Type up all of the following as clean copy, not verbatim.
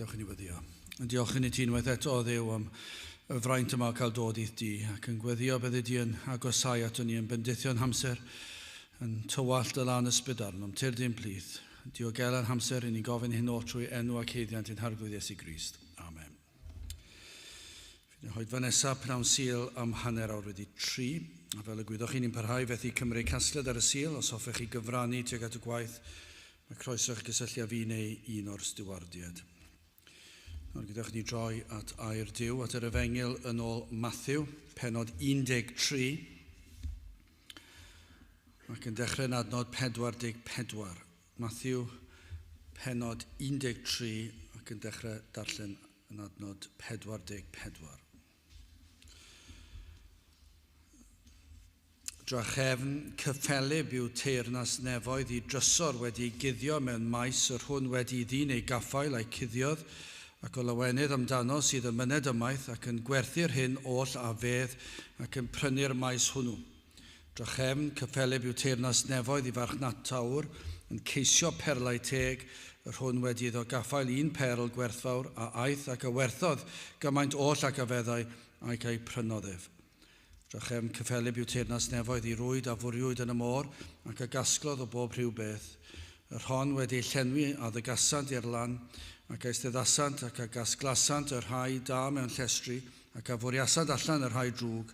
Gadewch i ni weddio. Yn diolch i ni ti unwaith eto o Dduw am y fraint yma o cael dod i'th di ac yn gweddio byddi di yn agosau ato ni yn bendithio'n hamser yn tywallt dy lan ysbryd arnom, tyrd i'n plith. Diogela'n hamser i ni'n gofyn hyn oll trwy enw ac haeddiant ein Harglwydd Iesu Grist. Amen. Fydd yn hoedfa nesaf pnawn Sul am 3:30. A fel y gwyddoch chi, ni'n parhau fethu cymryd casgliad ar y Sul. Os hoffech chi gyfrannu tuag at y gwaith, mae croeso i chi gysylltu â fi neu un o'r stiwardiaid. Nawr gadewch ni droi at air Duw, at yr Efengyl yn ôl Matthew, pennod 13, ac yn dechrau yn adnod 44. Matthew, pennod 13, ac yn dechrau darllen yn adnod 44. Drachefn, cyffelyb yw teyrnas nefoedd i drysor wedi ei guddio mewn maes, yr hwn wedi i ddyn ei gaffael a'i cuddiodd, ac o lawenydd amdano sydd yn myned ymaith, ac yn gwerthu'r hyn oll a fedd, ac yn prynu'r maes hwnnw. Drachefn, cyffelyb yw teyrnas nefoedd i farchnatawr, yn ceisio perlau teg, yr hwn wedi iddo gaffael un perl gwerthfawr, a aeth ac a werthodd gymaint oll ac a feddai, ac a'i prynodd ef. Drachefn cyffelyb yw teyrnas nefoedd i rwyd a fwriwyd yn y môr, ac a gasglodd o bob rhyw beth. Yr hon wedi ei llenwi a ddygasant i'r lan, ac a eisteddasant, ac a gasglasant y rhai da mewn llestri, ac a fwriasant allan y rhai drwg.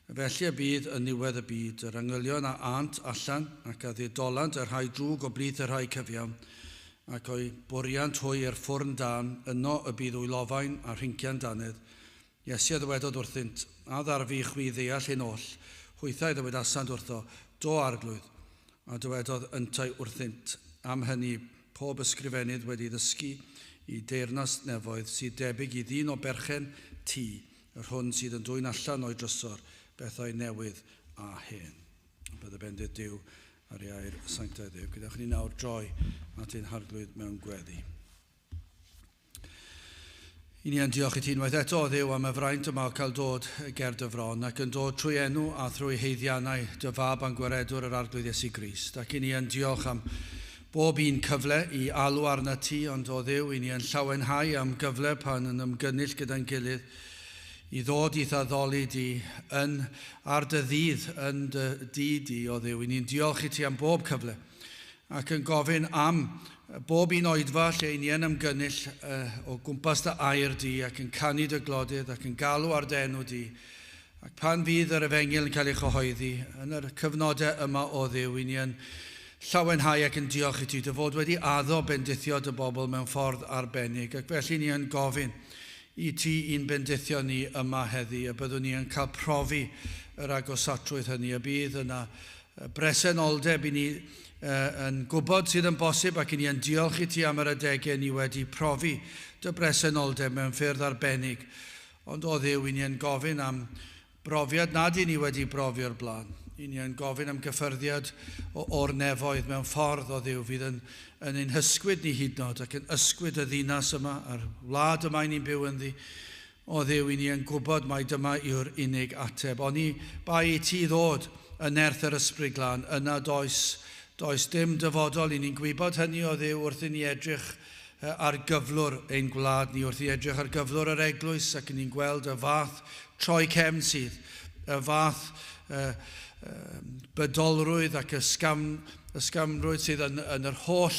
Felly y bydd yn niwedd y byd, yr angylion a ânt allan, ac a ddidolant y rhai drwg o blith y rhai cyfiawn, ac o'u bwriant hwy i'r ffwrn dân, yno y bydd wylofain a rhincian dannedd. Iesu a ddywedodd wrthynt, A ddarfu i chwi ddeall hyn oll? Hwythau ddywedasant wrtho, Do, Arglwydd. A dywedodd yntau wrthynt, Am hynny, pob ysgrifennydd wedi ddysgu i deyrnas nefoedd sydd debyg i ddyn o berchen tŷ, yr hwn sydd yn dwyn allan o'i drysor bethau newydd a hen. Bydde bendith Duw ar ei air sanctaidd ef. Gadewch i ni nawr droi at ein Harglwydd mewn gweddi. I ni yn diolch i ti unwaith eto, o Dduw, am y fraint yma o cael dod ger dy fron, ac yn dod trwy enw a thrwy haeddiannau dy Fab a'n Gwaredwr yr Arglwydd Iesu Grist. Ac i ni yn diolch am bob un cyfle i alw arnat ti, ond o Dduw, i ni yn llawenhau am gyfle pan yn ymgynnull gyda'n gilydd i ddod i'th addoli di yn ar dy ddydd yn dy dŷ di, o Dduw. I ni'n diolch i ti am bob cyfle ac yn gofyn am bob un oedfa lle i ni yn ymgynnull o gwmpas dy air di ac yn canu dy glodydd ac yn galw ar dy enw di. Ac pan fydd yr efengyl yn cael ei chyhoeddi yn yr cyfnodau yma o Dduw, i ni yn llawenhau ac yn diolch i ti dy fod wedi addo bendithio dy bobl mewn ffordd arbennig, ac felly ni yn gofyn i ti i'n bendithio ni yma heddi, y byddwn ni yn cael profi yr agosatrwydd hynny, y bydd yna bresenoldeb i ni yn gwybod sydd yn bosib ac i ni yn diolch i ti am yr adegau ni wedi profi dy bresenoldeb mewn ffyrdd arbennig. Ond o Dduw, i ni yn gofyn am brofiad nad i ni wedi brofi o'r blaen. I ni yn gofyn am gyffyrddiad o'r nefoedd mewn ffordd o Dduw fydd yn, yn ein hysgwyd ni hyd nod ac yn ysgwyd y ddinas yma a'r wlad yma i ni'n byw ynddi. O Dduw, i ni yn gwybod mai dyma yw'r unig ateb. Oni bai i ti ddod yn nerth yr Ysbryd Glân, yna does, does dim dyfodol. I ni'n gwybod hynny, o Dduw, wrth i ni edrych ar gyflwr ein gwlad ni, wrth i edrych ar gyflwr yr eglwys, ac i ni'n gweld y fath troi cefn sydd, y fath bydolrwydd ac ysgafn, ysgafnrwydd sydd yn, yn yr holl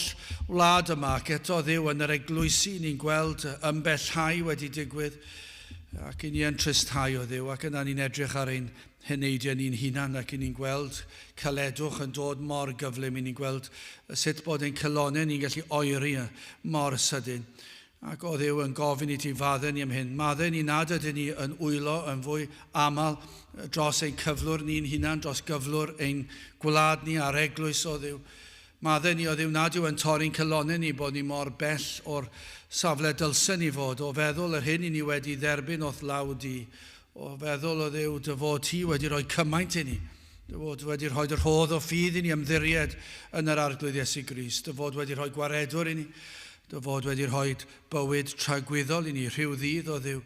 wlad yma, ac eto Dduw yn yr eglwysi ni'n gweld ymbellhau wedi digwydd, ac i ni yn tristhau o Dduw, ac yna ni'n edrych ar ein heneidiau ni'n hunan, ac i ni'n gweld caledwch yn dod mor gyflym, i ni'n gweld sut bod ein calonnau ni'n gallu oeri mor sydyn. Ac o Dduw yn gofyn i ti faddau ni am hyn. Maddau ni nad ydyn ni yn wylo yn fwy aml dros ein cyflwr ni'n hunan, dros gyflwr ein gwlad ni a'r eglwys o Dduw. Maddau ni o Dduw nad yw yn torri'n calonnau ni bod ni mor bell o'r safle dylsen ni fod, o feddwl yr hyn i ni wedi dderbyn o'th law di, o feddwl o Dduw dy fod ti wedi rhoi cymaint i ni, dy fod wedi rhoi dy rhodd o ffydd i ni ymddiried yn yr Arglwydd Iesu Grist, dy fod wedi rhoi gwaredwr i ni, dy fod wedi rhoi bywyd tragwyddol i ni rhyw ddydd o Dduw,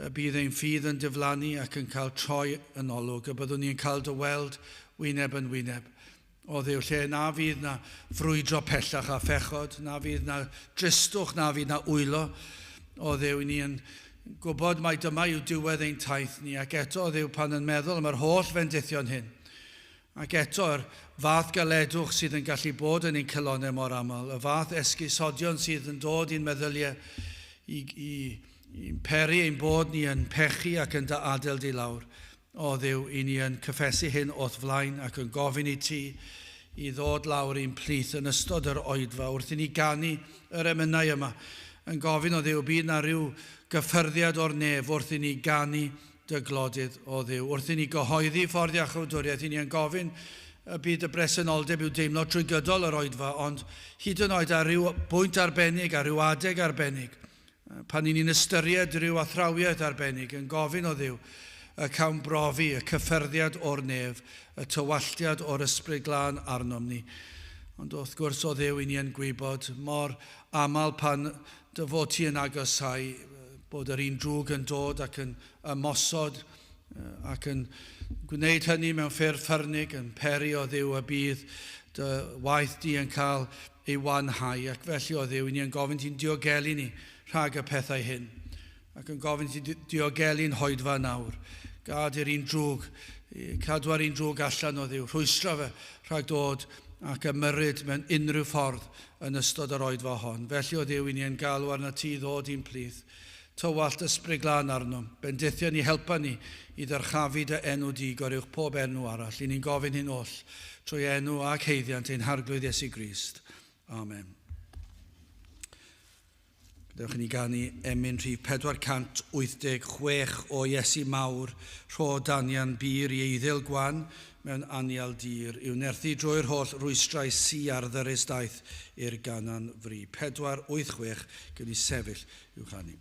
y bydd ein ffydd yn diflannu ac yn cael troi yn olwg, y byddwn ni'n cael dy weld wyneb yn wyneb. O Dduw, lle na fydd na frwydro pellach a phechod, na fydd na dristwch, na fydd na wylo. O Dduw, i ni yn gwybod mai dyma yw diwedd ein taith ni, ac eto, o Dduw, pan yn meddwl am yr holl fendithion hyn, ac eto'r fath galedwch sydd yn gallu bod yn ein calonnau mor aml, y fath esgusodion sydd yn dod i'n meddyliau i, i, i peri ein bod ni yn pechu ac yn dy adael di lawr. O Dduw, i ni yn cyffesu hyn o'th flaen ac yn gofyn i ti i ddod lawr i'n plith yn ystod yr oedfa wrth i ni ganu yr emynau yma, yn gofyn o Dduw, bydd na rhyw gyffyrddiad o'r nef wrth i ni ganu dy glodydd o Dduw. Wrth i ni gyhoeddi ffordd iachawdwriaeth, i ni yn gofyn y byd y bresenoldeb i'w deimlo trwy gydol yr oedfa, ond hyd yn oed ar ryw bwynt arbennig, ar ryw adeg arbennig, pan i ni'n ystyried rhyw athrawiaeth arbennig, yn gofyn o Dduw, y cawn brofi y cyffyrddiad o'r nef, y tywalltiad o'r ysbryd glân arnom ni. Ond wrth gwrs o Dduw, i ni yn gwybod mor aml pan dy fod ti yn agosáu, bod yr un drwg yn dod ac yn ymosod ac yn gwneud hynny mewn ffurf ffyrnig, yn peri o Dduw y bydd dy waith di yn cael ei wanhau, ac felly o Dduw, i ni yn gofyn ti'n diogelu ni rhag y pethau hyn, ac yn gofyn ti'n diogelu'n hoedfa nawr. Gad i'r un drwg, cadw ar un drwg allan o Dduw, rhwystro fe rhag dod ac ymyrryd mewn unrhyw ffordd yn ystod yr oedfa hon. Felly o Dduw, i ni yn galw arna ti ddod i'n plith. Tywallt ysbryd glân arnom. Bendithio ni, helpa ni i ddyrchafu dy enw di goruwch pob enw arall. I ni'n gofyn hyn oll trwy enw ac haeddiant ein Harglwydd Iesu Grist. Amen. Gadewch i ni ganu emyn rhif 486 o Iesu mawr, rho danian bur i eiddil gwan mewn anial dir, i'w nerthu drwy'r holl rwystrau sy ar ddyrys daith i'r ganan fri. 486, gewn ni sefyll i'w chanu.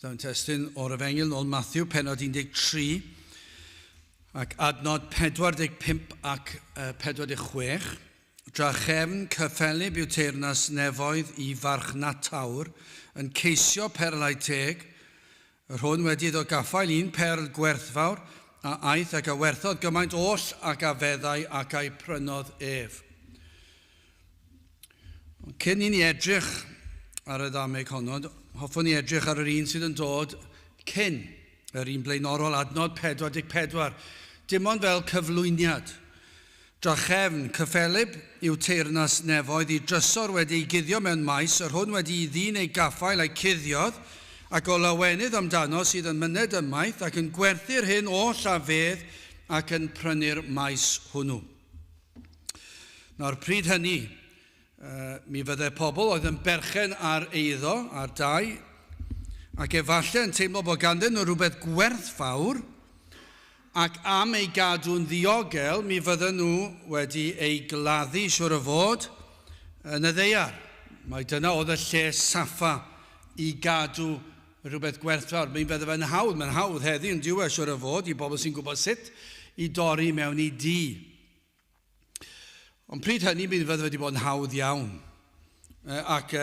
Byddwn testun o'r Efengyl nôl Matthew, pennod 13, ac adnod 45 ac 46. Drachefn cyffelyb yw teyrnas nefoedd i farchnatawr yn ceisio perlau teg, yr hwn wedi iddo gaffael un perl gwerthfawr, a aeth ac a werthodd gymaint oll ac a feddai ac a'i prynodd ef. Ond cyn i ni edrych ar y ddameg honno, hoffwn i edrych ar yr un sydd yn dod cyn yr un blaenorol, adnod 44, dim ond fel cyflwyniad. Drachefn, cyffelyb yw teyrnas nefoedd i drysor wedi ei guddio mewn maes, yr hwn wedi i ddyn ei gaffael a'i cuddiodd, ac o lawenydd amdano sydd yn myned ymaith, ac yn gwerthu'r hyn oll a fedd, ac yn prynu'r maes hwnnw. Nawr, pryd hynny, mi fydde pobl oedd yn berchen ar eiddo, ar dai, ac efallai yn teimlo bod ganddyn nhw rhywbeth gwerthfawr, ac am ei gadw'n ddiogel, mi fydden nhw wedi ei gladdu, siwr o fod, yn y ddaear. Mae dyna oedd y lle saffa i gadw rhywbeth gwerthfawr. Mi fydde fe'n hawdd, mae'n hawdd heddi yn diwedd, siwr o fod, i bobl sy'n gwybod sut i dorri mewn i dŷ. Ond pryd hynny, mi fydde wedi bod yn hawdd iawn. Ac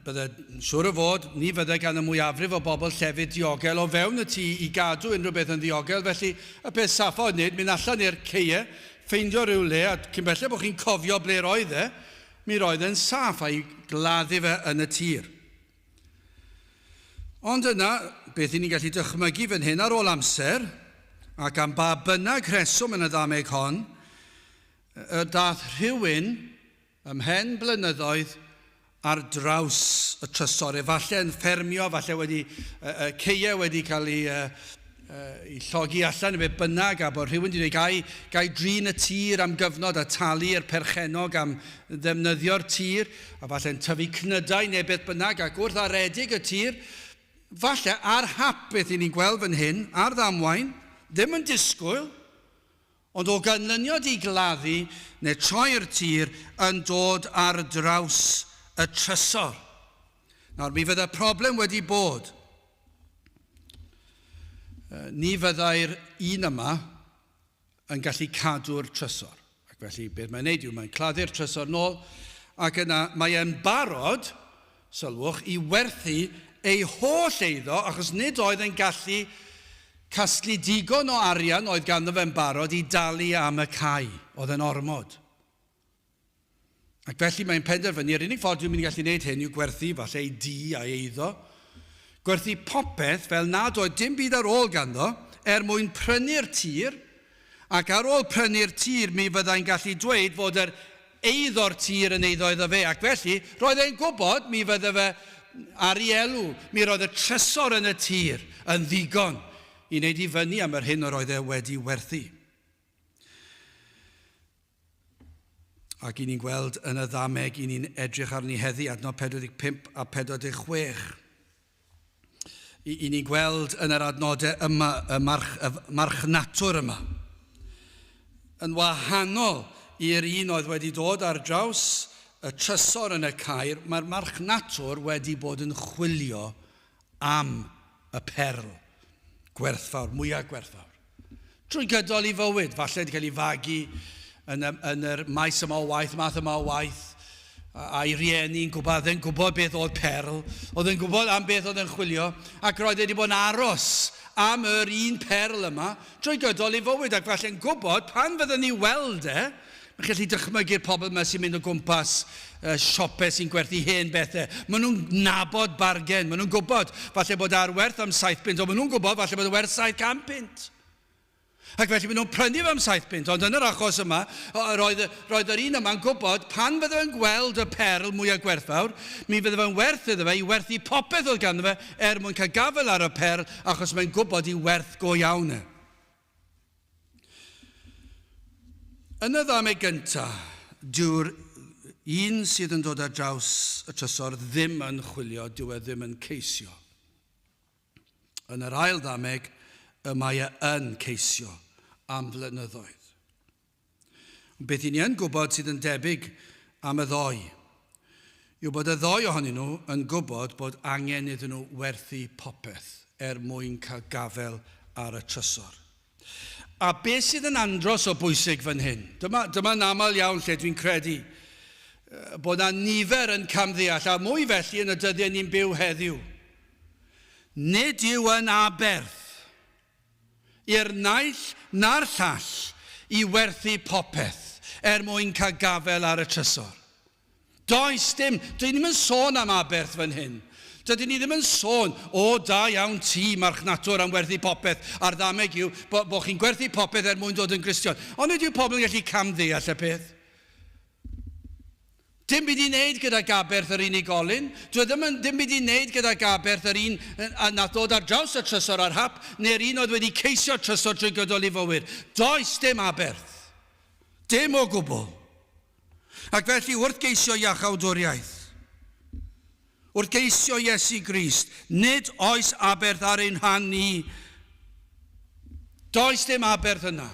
bydde, siwr o fod, ni fydde gan y mwyafrif o bobl llefydd diogel o fewn y tŷ i gadw unrhyw beth yn ddiogel, felly y peth saffa oedd wneud, mynd allan i'r ceie, ffeindio rhyw le, a cyn belled bod chi'n cofio ble roedd e, mi roedd e'n saff a'i gladdu fe yn y tir. Ond yna, beth i ni'n gallu dychmygu fan hyn ar ôl amser, ac am ba bynnag rheswm yn y ddameg hon, y dath rhywun ymhen blynyddoedd ar draws y trysor, efallai yn ffermio, falle wedi, y ceie wedi cael ei i llogi allan neu beth bynnag, a bod rhywun wedi dweud, gai, gai drin y tir am gyfnod a talu i'r perchennog am ddefnyddio'r tir, a falle'n tyfu cnydau neu beth bynnag, ac wrth aredig y tir, falle ar hap beth i ni'n gweld fan hyn, ar ddamwain, ddim yn disgwyl, ond o ganlyniad i gladdu neu troi'r tir yn dod ar draws y trysor. Nawr, mi fydda problem wedi bod. Ni fyddai'r un yma yn gallu cadw'r trysor. Ac felly, beth mae'n neud yw mae'n claddu'r trysor nôl, ac yna mae e'n barod, sylwch, i werthu ei holl eiddo, achos nid oedd e'n gallu casglu digon o arian oedd ganddo fe'n barod i dalu am y cae. Oedd e'n ormod. Ac felly mae'n penderfynu, yr unig ffordd dwi'n mynd i gallu gwneud hyn yw gwerthu falle ei dŷ a'i eiddo, gwerthu popeth fel nad oedd dim byd ar ôl ganddo, er mwyn prynu'r tir, ac ar ôl prynu'r tir mi fyddai'n gallu dweud fod yr eiddo'r tir yn eiddo iddo fe, ac felly roedd e'n gwybod mi fydde fe ar ei elw, mi roedd y trysor yn y tir yn ddigon i wneud i fyny am yr hyn yr oedd e wedi werthu. Ac i ni'n gweld yn y ddameg i ni'n edrych arni heddi, adnod 45 a 46. I, i ni'n gweld yn yr adnodau yma, y, march, y marchnatwr yma, yn wahanol i'r un oedd wedi dod ar draws y trysor yn y cair, mae'r marchnatwr wedi bod yn chwilio am y perl gwerthfawr, mwyaf gwerthfawr. Trwy gydol ei fywyd, falle wedi cael ei fagu yn, y, yn yr maes yma o waith, math yma o waith, a'i rieni'n gwybod, oedd e'n gwybod beth oedd perl, oedd e'n gwybod am beth oedd e'n chwilio, ac roedd e wedi bod yn aros am yr un perl yma trwy gydol ei fywyd, ac falle'n gwybod pan fydden ni weld e, Mae'n gallu dychmygu'r pobl yma sy'n mynd o gwmpas uh, siopau sy'n gwerthu hen bethau. Maen nhw'n nabod bargen, maen nhw'n gwybod falle bod ar werth am 7 punt, ond maen nhw'n gwybod falle bod y werth 700 punt. Ac felly maen nhw'n prynu fe am 7 punt, ond yn yr achos yma, roedd, roedd yr un yma'n gwybod pan fydde fe'n gweld y perl mwyaf gwerthfawr, mi fydde fe'n werth iddo fe i werthu popeth oedd ganddo fe er mwyn cael gafael ar y perl, achos mae'n gwybod i werth go iawn e. Yn y ddameg gyntaf, dyw'r un sydd yn dod ar draws y trysor ddim yn chwilio, dyw e ddim yn ceisio. Yn yr ail ddameg, y mae e yn ceisio am flynyddoedd. Ond beth i ni yn gwybod sydd yn debyg am y ddoi yw bod y ddoi ohonyn nhw yn gwybod bod angen iddyn nhw werthu popeth er mwyn cael gafael ar y trysor. A beth sydd yn andros o bwysig fan hyn? Dyma, dyma'n aml iawn lle dwi'n credu. Bod na nifer yn camddeall, a mwy felly yn y dyddiau ni'n byw heddiw. Nid yw yn aberth i'r naill na'r llall i werthu popeth er mwyn cael gafael ar y trysor. Does dim, dyn ni'm yn sôn am aberth fan hyn. Dydyn ni ddim yn sôn, o da iawn ti marchnatwr am werthu popeth, a'r ddameg yw bo, bo chi'n gwerthu popeth er mwyn dod yn Gristion. Ond nid yw pobl yn gallu camddeall y peth. Dim byd i wneud gyda gaberth yr unigolyn. Dwi e ddim yn, dim byd i wneud gyda gaberth yr un a nath ddod ar draws y trysor ar hap, neu'r un oedd wedi ceisio trysor trwy gydol ei fywyd. Does dim aberth. Dim o gwbl. Ac felly wrth geisio iachawdwriaeth, wrth geisio Iesu Grist, nid oes aberth ar ein rhan ni. Does dim aberth yna.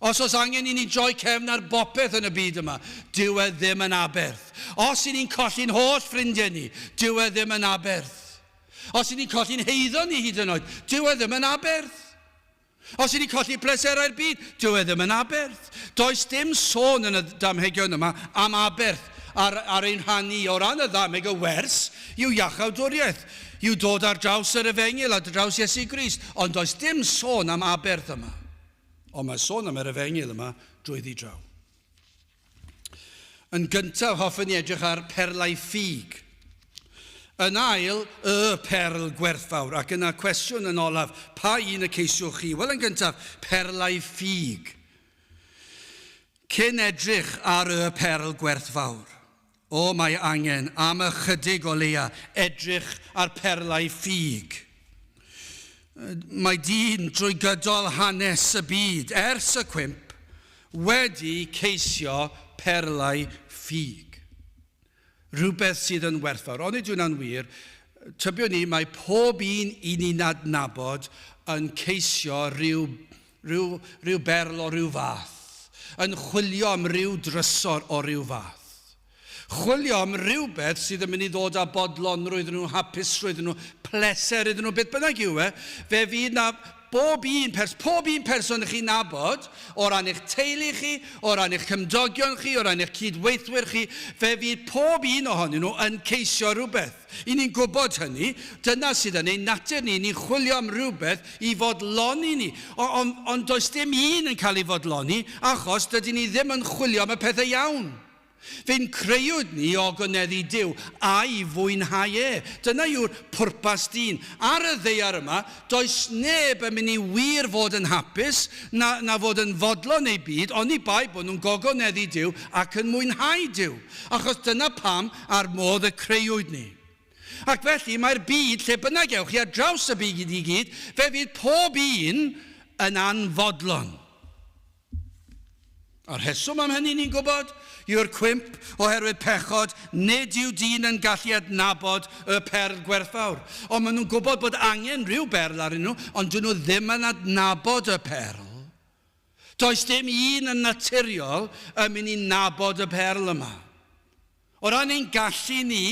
Os oes angen i ni droi cefn ar bopeth yn y byd yma, dyw e ddim yn aberth. Os i ni'n colli'n holl ffrindiau ni, dyw e ddim yn aberth. Os i ni'n colli'n heiddo ni hyd yn oed, dyw e ddim yn aberth. Os i ni'n colli pleserau'r byd, dyw e ddim yn aberth. Does dim sôn yn y damhegion yma am aberth ar, ar ein rhan ni. O ran y ddameg, y wers yw iachawdwriaeth, yw dod ar draws yr efengyl, ar draws Iesu Grist. Ond does dim sôn am aberth yma. Ond mae sôn am yr efengyl yma drwyddi draw. Yn gyntaf, hoffwn i edrych ar perlau ffug. Yn ail, y perl gwerthfawr. Ac yna cwestiwn yn olaf, pa un y ceisiwch chi? Wel, yn gyntaf, perlau ffug. Cyn edrych ar y perl gwerthfawr, o, mae angen, am ychydig o leia, edrych ar perlau ffug. Mae dyn drwy gydol hanes y byd, ers y cwymp, wedi ceisio perlau ffug. Rhywbeth sydd yn werthfawr. Onid yw hwnna'n wir? Tybiwn ni, mae pob un i ni'n adnabod yn ceisio rhyw, rhyw, rhyw berl o ryw fath, yn chwilio am ryw drysor o ryw fath. Chwilio am rhywbeth sydd yn mynd i ddod â bodlonrwydd iddyn nhw, hapusrwydd iddyn nhw, pleser iddyn nhw, beth bynnag yw e, fe fydd na bob un, pers pob un person ych chi'n nabod, o ran eich teulu chi, o ran eich cymdogion chi, o ran eich cydweithwyr chi, fe fydd pob un ohonyn nhw yn ceisio rhywbeth. I ni'n gwybod hynny, dyna sydd yn ein natur ni, ni'n chwilio am rhywbeth i fodloni ni. Ond on, on does dim un yn cael ei fodloni, achos dydyn ni ddim yn chwilio am y pethau iawn. Fe'n creuwyd ni i ogoneddu Duw a'i fwynhau e. Dyna yw'r pwrpas dyn. Ar y ddaear yma, does neb yn mynd i wir fod yn hapus na, na fod yn fodlon eu byd, oni bai bod nhw'n gogoneddu Duw ac yn mwynhau Duw. Achos dyna pam a'r modd y creuwyd ni. Ac felly mae'r byd, lle bynnag ewch chi ar draws y byd i gyd, fe fydd pob un yn anfodlon. A'r rheswm am hynny ni'n gwybod yw'r cwymp oherwydd pechod, nid yw dyn yn gallu adnabod y perl gwerthfawr. Ond maen nhw'n gwybod bod angen rhyw berl arnyn nhw, ond dyn nhw ddim yn adnabod y perl. Does dim un yn naturiol yn mynd i nabod y perl yma. O ran ein gallu ni,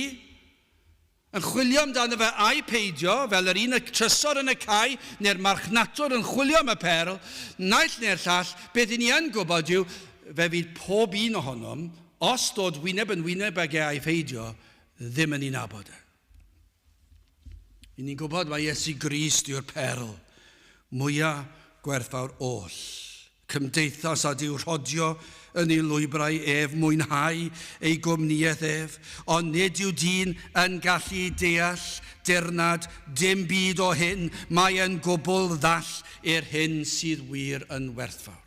Yn chwilio amdano fe ai peidio, fel yr un y trysor yn y cae neu'r marchnatwr yn chwilio am y perl, naill neu'r llall, beth i ni yn gwybod yw, fe fydd pob un ohonom, os dod wyneb yn wyneb ag e ai pheidio, ddim yn ei nabod e. I ni'n gwybod mai Iesu Grist yw'r perl mwyaf gwerthfawr oll. Cymdeithas a Duw rhodio yn ei lwybrau ef, mwynhau ei gwmnïaeth ef, ond nid yw dyn yn gallu deall dirnad dim byd o hyn, mae e'n gwbl ddall i'r hyn sydd wir yn werthfawr.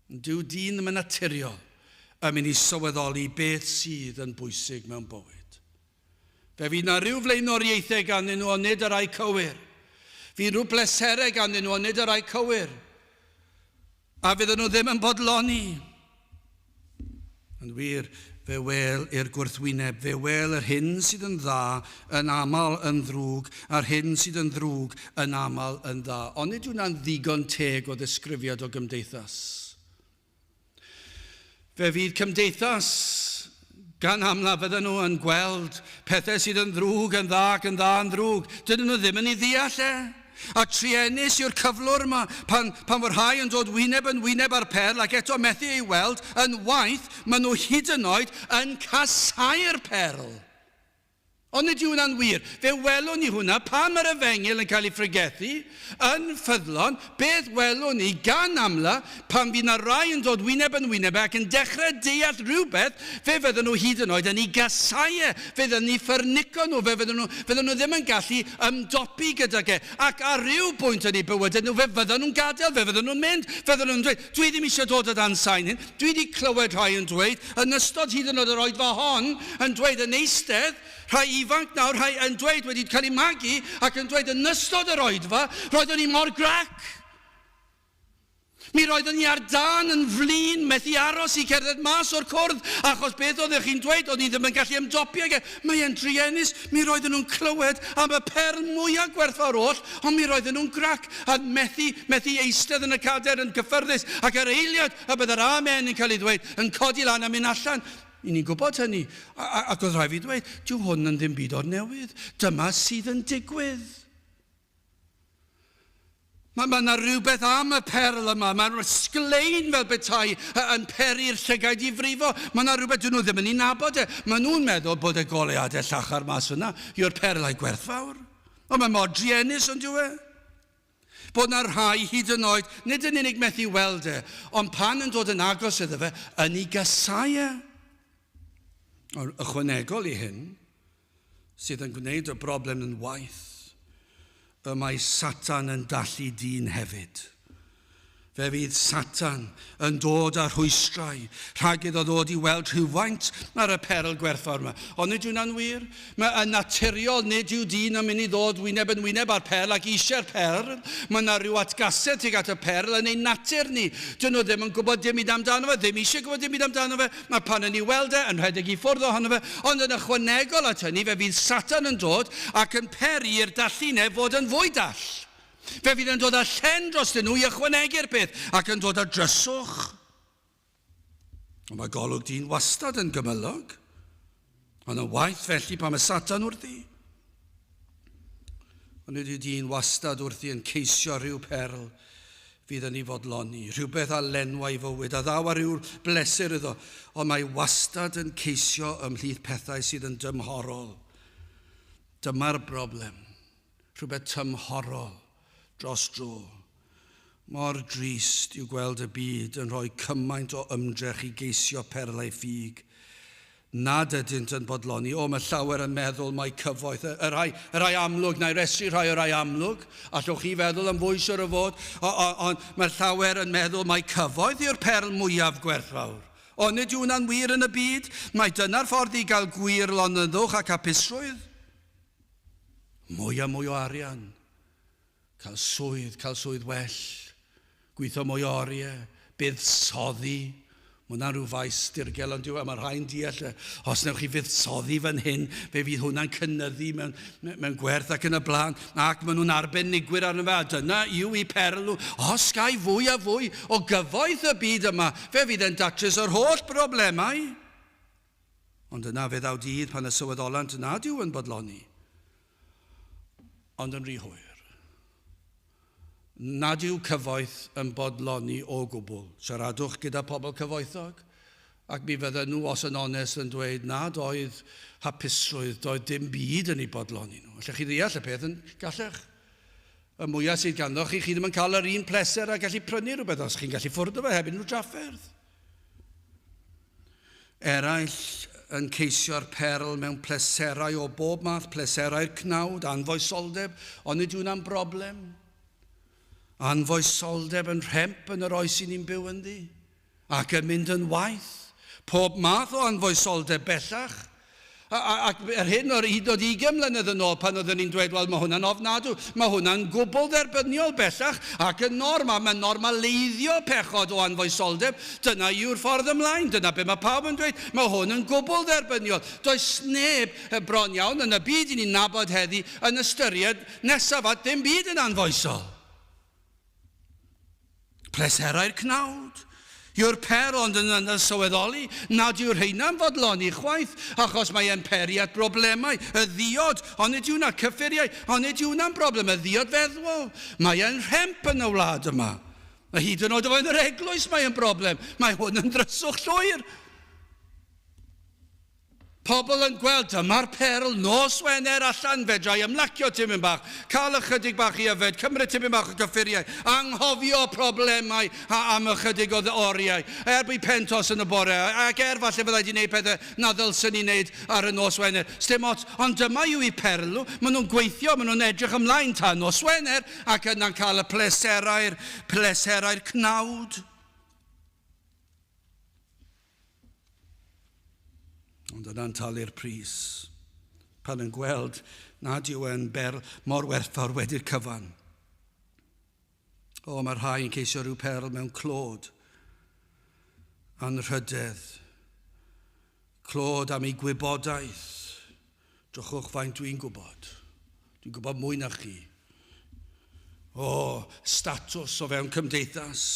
Dyw dyn ddim yn naturiol yn mynd i sylweddoli beth sydd yn bwysig mewn bywyd. Fe fydd 'na ryw flaenoriaethau ganddyn nhw, ond nid y rhai cywir. Fydd rhyw bleserau ganddyn nhw, ond nid y rhai cywir. A fydden nhw ddim yn bodloni. Yn wir, fe wel i'r gwrthwyneb, fe wel yr hyn sydd yn dda yn aml yn ddrwg, a'r hyn sydd yn ddrwg yn aml yn dda. Ond nid yw'n ddigon teg o ddisgrifiad o gymdeithas. Fe fydd cymdeithas gan amlaf fydden nhw yn gweld pethau sydd yn ddrwg yn dda ac yn dda yn ddrwg. Dydyn nhw ddim yn ei ddeall e. A truenus yw'r cyflwr yma pan, pan fod rhai yn dod wyneb yn wyneb â'r perl ac eto methu ei weld, yn waeth, maen nhw hyd yn oed yn casáu'r perl. Ond nid yw hwnna'n wir. Fe welwn ni hwnna pan mae'r efengyl yn cael ei phregethu yn ffyddlon. Beth welwn ni gan amla, pan fydd 'na rai yn dod wyneb yn wyneb ac yn dechrau deall rhywbeth, fe fydden nhw hyd yn oed yn ei gasau e, fe fydden nhw'n ffyrnico nhw, fe fydden nhw, fydden nhw ddim yn gallu ymdopi gydag e. Ac ar ryw bwynt yn eu bywydau nhw, fe fydden nhw'n gadael, fe fydden nhw'n mynd, fe fydden nhw'n dweud, dwi ddim eisiau dod o dan sain hyn. Dwi wedi clywed rhai yn dweud, yn ystod hyd yn oed yr oedfa hon, yn dweud yn eistedd, rhai ifanc nawr, rhai yn dweud wedi cael eu magu ac yn dweud yn ystod yr oedfa, roeddwn i mor grac. Mi roeddwn i ar dân yn flin, methu aros i cerdded mas o'r cwrdd, achos beth oeddech chi'n dweud, o'n i ddim yn gallu ymdopi ag e. Mae e'n druenus, mi roedden nhw'n clywed am y perl mwyaf gwerthfawr oll, ond mi roedden nhw'n grac. A methu, methu eistedd yn y cadair yn gyffyrddus, ac yr eiliad y byddai'r amen yn cael ei ddweud, yn codi lan a mynd allan. I ni'n gwybod hynny, ac oedd rhaid fi ddweud, dyw hwn yn ddim byd o'r newydd. Dyma sydd yn digwydd. Mae yna rhywbeth am y perl yma. Mae'n sglein fel petai yn peri'r llygaid i frifo. Mae yna rhywbeth, dyn nhw ddim yn ei nabod e. Maen nhw'n meddwl bod y goleuadau llachar mas yna yw'r perlau gwerthfawr. Ond mae mor druenus, ond yw e? Bod na rhai hyd yn oed, nid yn unig methu weld e, ond pan yn dod yn agos iddo fe, yn ei gasau e. Ond ychwanegol i hyn, sydd yn gwneud y broblem yn waeth, y mae Satan yn dallu dyn hefyd. Fe fydd Satan yn dod â rhwystrau rhag iddo ddod i weld rhywfaint ar y perl gwerthfawr yma. Ond nid yw hwnna'n wir. Mae yn naturiol, nid yw dyn yn mynd i ddod wyneb yn wyneb â'r perl ac eisiau'r perl. Mae yna rhyw atgasedd tuag at y perl yn ein natur ni. Dyn nhw ddim yn gwybod dim byd amdano fe, ddim eisiau gwybod dim byd amdano fe. Mae pan yn ei weld e, yn rhedeg i ffwrdd ohono fe. Ond yn ychwanegol at hynny, fe fydd Satan yn dod ac yn peri i'r dallineb fod yn fwy dall. Fe fydd yn dod â llen drostyn nhw i ychwanegu'r peth ac yn dod â dryswch. Ond mae golwg dyn wastad yn gymylog. Ond yn waith felly pan mae Satan wrthi. Ond nid yw dyn wastad wrthi yn ceisio rhyw perl fydd yn ei fodloni, rhywbeth a lenwa ei fywyd, a ddaw â rhyw bleser iddo, ond mae wastad yn ceisio ymhlith pethau sydd yn dymhorol. Dyma'r broblem. Rhywbeth tymhorol dros dro. Mor drist yw gweld y byd yn rhoi cymaint o ymdrech i geisio perlau ffug nad ydynt yn bodloni. O, mae llawer yn meddwl mai cyfoeth, y, y, rhai, y rhai amlwg, na i restru rhai o'r rhai amlwg, allwch chi feddwl am fwy siwr o fod, ond mae llawer yn meddwl mai cyfoeth yw'r perl mwyaf gwerthfawr. Ond nid yw hwnna'n wir yn y byd, mai dyna'r ffordd i gael gwir lonyddwch ac hapusrwydd. Mwy a mwy o arian, cael swydd, cael swydd well, gweithio mwy o oriau, buddsoddi. Mae hwnna'n rhyw faes dirgel ond yw e, mae rhai'n deall, e. Os newch chi fuddsoddi fan hyn, fe fydd hwnna'n cynyddu mewn, mewn gwerth ac yn y blaen, ac maen nhw'n arbenigwyr arno fe, a dyna yw eu perl nhw. Os gai fwy a fwy o gyfoeth y byd yma, fe fydd e'n datrys yr holl broblemau. Ond yna fe ddaw dydd pan y sylweddolant nad yw yn bodloni, ond yn rhy hwyr. Nad yw cyfoeth yn bodloni o gwbl. Siaradwch gyda pobl cyfoethog, ac mi fydden nhw, os yn onest, yn dweud nad oedd hapusrwydd, doedd dim byd yn eu bodloni nhw. Allech chi ddeall y peth yn gallech? Y mwyaf sydd ganddo chi, chi ddim yn cael yr un pleser a gallu prynu rhywbeth os chi'n gallu ffwrdd o fe heb unrhyw drafferth. Eraill yn ceisio'r perl mewn pleserau o bob math, pleserau'r cnawd, anfoesoldeb, ond nid yw hwnna'n broblem. Anfoesoldeb yn rhemp yn yr oes i ni'n byw ynddi, ac yn mynd yn waeth. Pob math o anfoesoldeb bellach. Ac yr hyn o'r hyd yn oed ugain mlynedd yn ôl pan oeddwn i'n dweud, wel, mae hwnna'n ofnadw, mae hwnna'n gwbl dderbyniol bellach ac yn norm, a mae'n normaleiddio pechod o anfoesoldeb. Dyna yw'r ffordd ymlaen, dyna be mae pawb yn dweud, mae hwn yn gwbl dderbyniol. Does neb, bron iawn, yn y byd i ni'n nabod heddi yn ystyried nesaf at ddim byd yn anfoesol. Pleserau'r cnawd. Yw'r per ond yn yn sylweddoli nad yw'r rheina'n fodloni chwaith, achos mae e'n peri at broblemau. Y ddiod, ond nid yw'na cyffuriau, ond nid yw'na'n broblem, y ddiod feddwol. Mae e'n rhemp yn y wlad yma. A hyd yn oed o fewn yr eglwys mae e'n broblem. Mae hwn yn ddryswch llwyr. Pobl yn gweld, dyma'r perl, nos Wener allan, fedra i ymlacio tipyn bach, cael ychydig bach i yfed, cymryd tipyn bach o gyffuriau, anghofio problemau a am ychydig o oriau, er bu pentos yn y bore, ac er falle fyddai wedi gwneud pethau na ddylswn i wneud ar y nos Wener. Sdim ots, ond dyma yw eu perl nhw, maen nhw'n gweithio, maen nhw'n edrych ymlaen tan nos Wener, ac yna'n cael y pleserau'r, pleserau'r cnawd. Ond yna'n talu'r pris. Pan yn gweld nad yw e'n ber mor werthfawr wedi'r cyfan. O, mae rhai yn ceisio rhyw perl mewn clod. Anrhydedd. Clod am ei gwybodaeth. Drychwch faint dwi'n gwybod. Dwi'n gwybod mwy na chi. O, statws o fewn cymdeithas.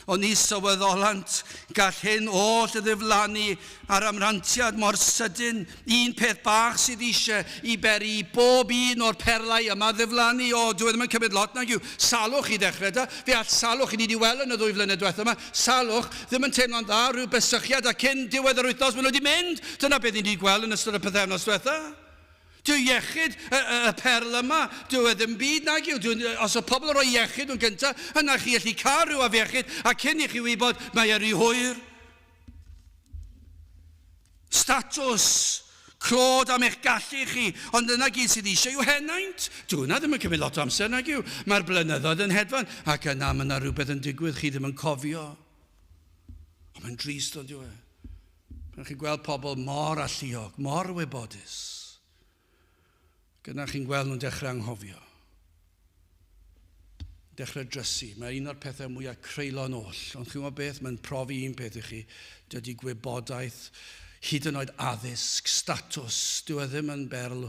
Ond ni sylweddolant gall hyn oll ddiflannu ar amrantiad mor sydyn. Un peth bach sydd eisiau i beri i bob un o'r perlau yma ddiflannu. O, dyw e ddim yn cymryd lot nag yw. Salwch i ddechrau da. Fe all salwch, i ni wedi weld yn y ddwy flynedd diwethaf yma, salwch ddim yn teimlo'n dda, rhyw besychiad, a cyn diwedd yr wythnos maen nhw wedi mynd. Dyna beth ni wedi gweld yn ystod y pythefnos diwetha. Dyw iechyd y, y, y perl yma, dyw e ddim byd nag yw. Dyw, os y pobl yn rhoi iechyd yn gyntaf, yna chi allu cael rhyw afiechyd, a cyn i chi wybod, mae e rhy hwyr. Statws, clod am eich gallu chi, ond yna gyd sydd eisiau yw henaint. Dyw hwnna ddim yn cymryd lot o amser nag yw. Mae'r blynyddoedd yn hedfan, ac yna mae yna rhywbeth yn digwydd chi ddim yn cofio. Ond mae'n drist ond yw e. Pan chi'n gweld pobl mor alluog, mor wybodus, ac yna chi'n gweld nhw'n dechrau anghofio. Dechrau drysu. Mae un o'r pethau mwyaf creulon oll. Ond chi'n gwybod beth? Mae'n profi un peth i chi. Dydy gwybodaeth, hyd yn oed addysg, statws, dyw e ddim yn berl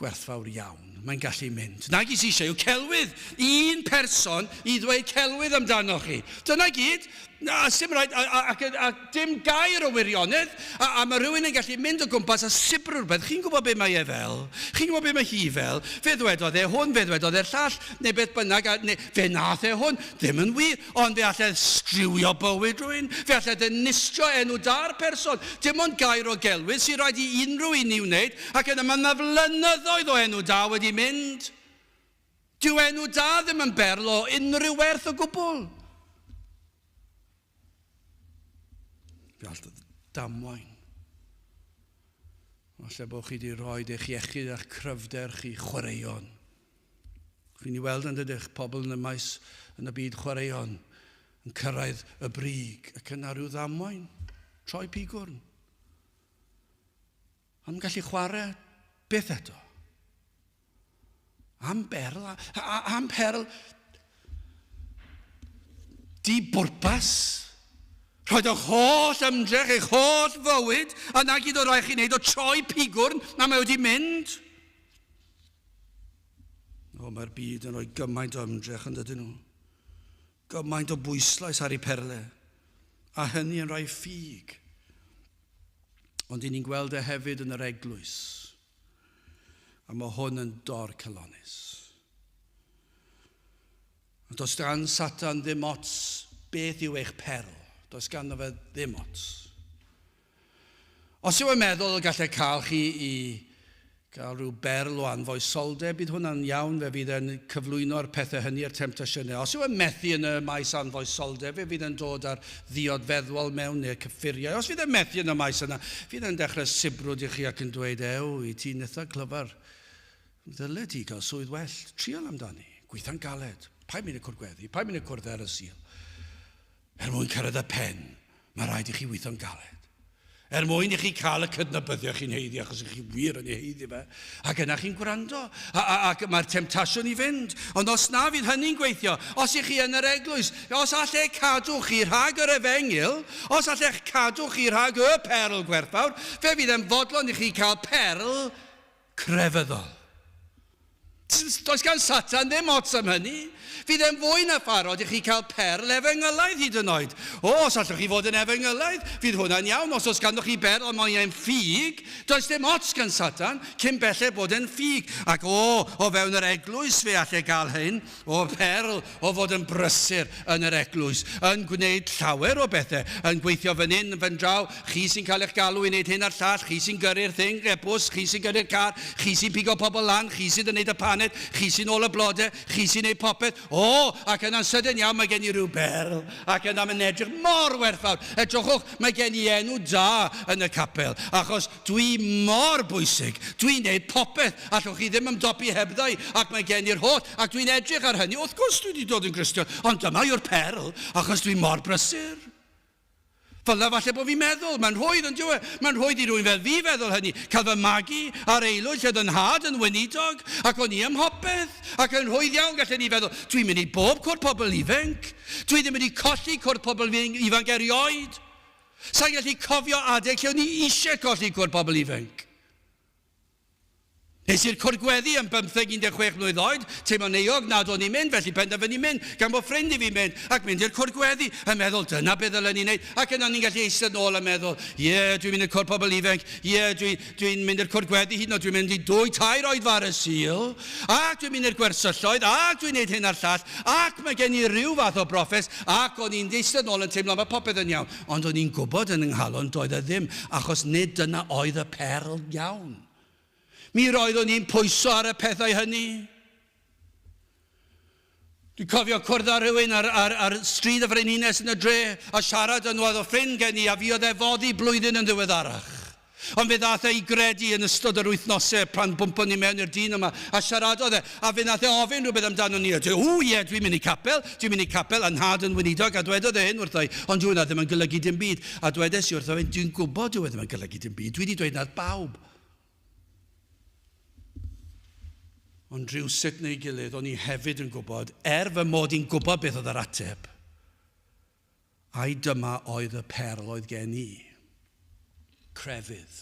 gwerthfawr iawn. Mae'n gallu mynd. Na gyd sydd eisiau yw celwydd. Un person i ddweud celwydd amdanoch chi. Dyna gyd. A sim rhaid, a, a, a, a, a dim gair o wirionedd. A, a mae rhywun yn gallu mynd o gwmpas a sibr rhywbeth. Chi'n gwybod be mae e fel? Chi'n gwybod be mae hi fel? Fe ddwedodd e hwn, fe ddwedodd e'r llall, neu beth bynnag, a, neu fe nath e hwn. Ddim yn wir. Ond fe allai striwio bywyd rhywun, fe allai ddinistrio enw da'r person. Dim ond gair o gelwydd sy'n rhaid i unrhyw un ei wneud, ac yna mae yna flynyddoedd o enw da wedi mynd. Dyw enw da ddim yn berl o unrhyw werth o gwbl. Fe all damwain. Falle bod chi wedi rhoi eich iechyd a'ch cryfder chi chwaraeon. Chi'n ei weld yn dydych, pobl yn y maes yn y byd chwaraeon yn cyrraedd y brig ac yna rhyw ddamwain, troi pigwrn. Am gallu chwarae beth eto? Am berl, am perl di bwrpas. Rhoed eich holl ymdrech, eich holl fywyd, a na gyd o rai chi'n neud o troi pigwrn, na mae wedi mynd. O, mae'r byd yn rhoi gymaint o ymdrech yn dydyn nhw. Gymaint o bwyslais ar eu perle. A hynny yn rhai ffug. Ond i ni'n gweld e hefyd yn yr eglwys. A mae hwn yn dor calonus. Ond does gan Satan ddim ots beth yw eich perl. Does ganddo fe ddim ots. Os yw e'n meddwl y gallai cael chi i gael rhyw berl o anfoesoldeb, bydd hwnna'n iawn, fe fydd e'n cyflwyno'r pethau hynny, yr temtasiynau. Os yw e'n methu yn y maes anfoesoldeb, fe fydd e'n dod â'r ddiod feddwol mewn neu'r cyffuriau. Os fydd e'n methu yn y maes yna, fydd e'n dechrau sibrwd i chi ac yn dweud, ew, i ti'n eitha clyfar. Ddyle ti gael swydd well, trial amdani, gweithio'n galed, paid mynd y cwrdd gweddi, paid mynd y cwrdd ar y Sul. Er mwyn cyrraedd y pen, mae rhaid i chi weithio'n galed. Er mwyn i chi cael y cydnabyddiaeth chi'n haeddu, achos chi wir yn ei haeddu fe, ac yna chi'n gwrando, a, a, ac mae'r temtasiwn i fynd. Ond os na fydd hynny'n gweithio, os ych chi yn yr eglwys, os all e cadw chi rhag yr efengyl, os all eich cadw chi rhag y perl gwerthfawr, fe fydd e'n fodlon i chi cael perl crefyddol. Does gan Satan ddim ots am hynny. Fydd e'n fwy na pharod i chi cael perl efengylaidd hyd yn oed. O, os allwch chi fod yn efengylaidd, fydd hwnna'n iawn. Os oes ganddoch chi berl ond mae e'n ffug, does dim ots gan Satan, cyn belled bod e'n ffug. Ac o, o fewn yr eglwys fe all e gael hyn. O, perl o fod yn brysur yn yr eglwys, yn gwneud llawer o bethau, yn gweithio fan hyn, fan draw, chi sy'n cael eich galw i wneud hyn a'r llall, chi sy'n gyrru'r thing, y bws, chi sy'n gyrru'r car, chi sy'n pigo pobl lan, chi sydd yn wneud y paned, chi sy'n ôl y blodau, chi sy'n wneud popeth. O, ac yna'n sydyn iawn mae gen i rhyw berl, ac yna mae'n edrych mor werthfawr. Edrychwch, mae gen i enw da yn y capel, achos Dwi mor bwysig. Dwi'n neud popeth. Allwch chi ddim ymdopi hebdda i, ac mae gen i'r holl, ac dwi'n edrych ar hynny, wrth gwrs dwi wedi dod yn Gristion, ond dyma yw'r perl, achos dwi mor brysur. Fel 'na falle bod fi'n meddwl, mae'n rhwydd yn dyw e? Mae'n rhwydd i rywun fel fi feddwl hynny, cael fy magu ar aelwyd lle oedd 'y nhad yn weinidog, ac o'n i ym mhopeth, ac yn rhwydd iawn gallen ni feddwl, dwi'n mynd i bob cwrdd pobl ifanc, dwi ddim wedi colli cwrdd pobl ifanc erioed. Sa i'n gallu cofio adeg lle o'n i eisiau colli cwrdd pobl ifanc. Es i'r cwrdd gweddi yn 15, 16 mlwydd oed, teimlo'n euog nad o'n i'n mynd, felly penderfynu mynd, gan bod ffrind i fi'n mynd, ac mynd i'r cwrdd gweddi, yn meddwl, dyna beth ddylen ni wneud, ac yna o'n i'n gallu eistedd nôl a meddwl, ie, yeah, dwi'n mynd i'r cwrdd pobl ifanc, ie, yeah, dwi'n dwi mynd i'r cwrdd gweddi hyd yn oed, dwi'n mynd i dwy, tair oedfa ar y Sul, ac dwi'n mynd i'r gwersylloedd, ac dwi'n gwneud hyn a'r llall, Ac mae gen i ryw fath o broffes, ac o'n i'n eistedd nôl yn teimlo mae popeth yn iawn, ond o'n i'n gwybod yn 'y nghalon doedd e ddim, achos nid dyna oedd y perl iawn. Mi roeddwn i'n pwyso ar y pethau hynny. Dwi'n cofio cwrdd â rhywun ar, ar, ar stryd y Frenhines yn y dre a siarad â nhw, oedd o ffrind gen i a fuodd e foddi blwyddyn yn ddiweddarach. Ond fe ddaeth e i gredu yn ystod yr wythnosau pan bwmpon ni mewn i'r dyn yma, a siaradodd e, a fe nath e ofyn rhywbeth amdano ni, a dweud, ww, ie, dwi'n mynd i capel, dwi'n mynd i capel, a nhad yn weinidog, a dwedodd e hyn wrtho i, ond dyw hwnna ddim yn golygu dim byd. A dwedes i wrtho fe, dwi'n gwybod dyw e ddim yn golygu dim byd, dwi wedi dweud 'na wrth bawb. Ond rhywsut neu gilydd, o'n i hefyd yn gwybod, er fy mod i'n gwybod beth oedd yr ateb, Ai dyma oedd y perl oedd gen i? Crefydd.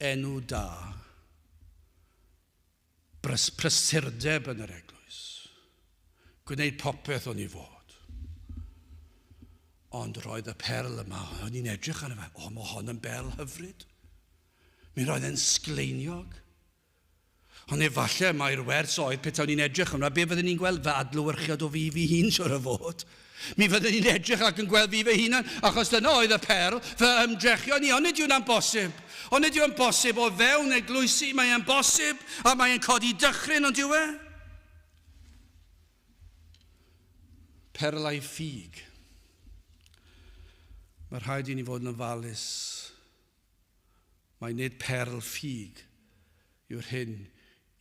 Enw da. Brys, prysurdeb yn yr eglwys. Gwneud popeth o'n i fod. Ond roedd y perl yma, o'n i'n edrych arno fe, o, mae hon yn berl hyfryd. Mi roedd e'n sgleiniog. Ond efallai mai'r wers oedd petawn i'n edrych yma, be fydden ni'n gweld? Fy adlewyrchiad o fi fy hun, siwr o fod. Mi fydden ni'n edrych ac yn gweld fi fy hunan, achos dyna oedd y perl, fy ymdrechion i, ond nid yw'n bosib. Ond nid yw'n bosib o fewn eglwysi, mae'n bosib, a mae'n codi dychryn, ond yw e? Perlau ffug. Mae rhaid i ni fod yn ofalus. Mai nid perl ffug yw'r hyn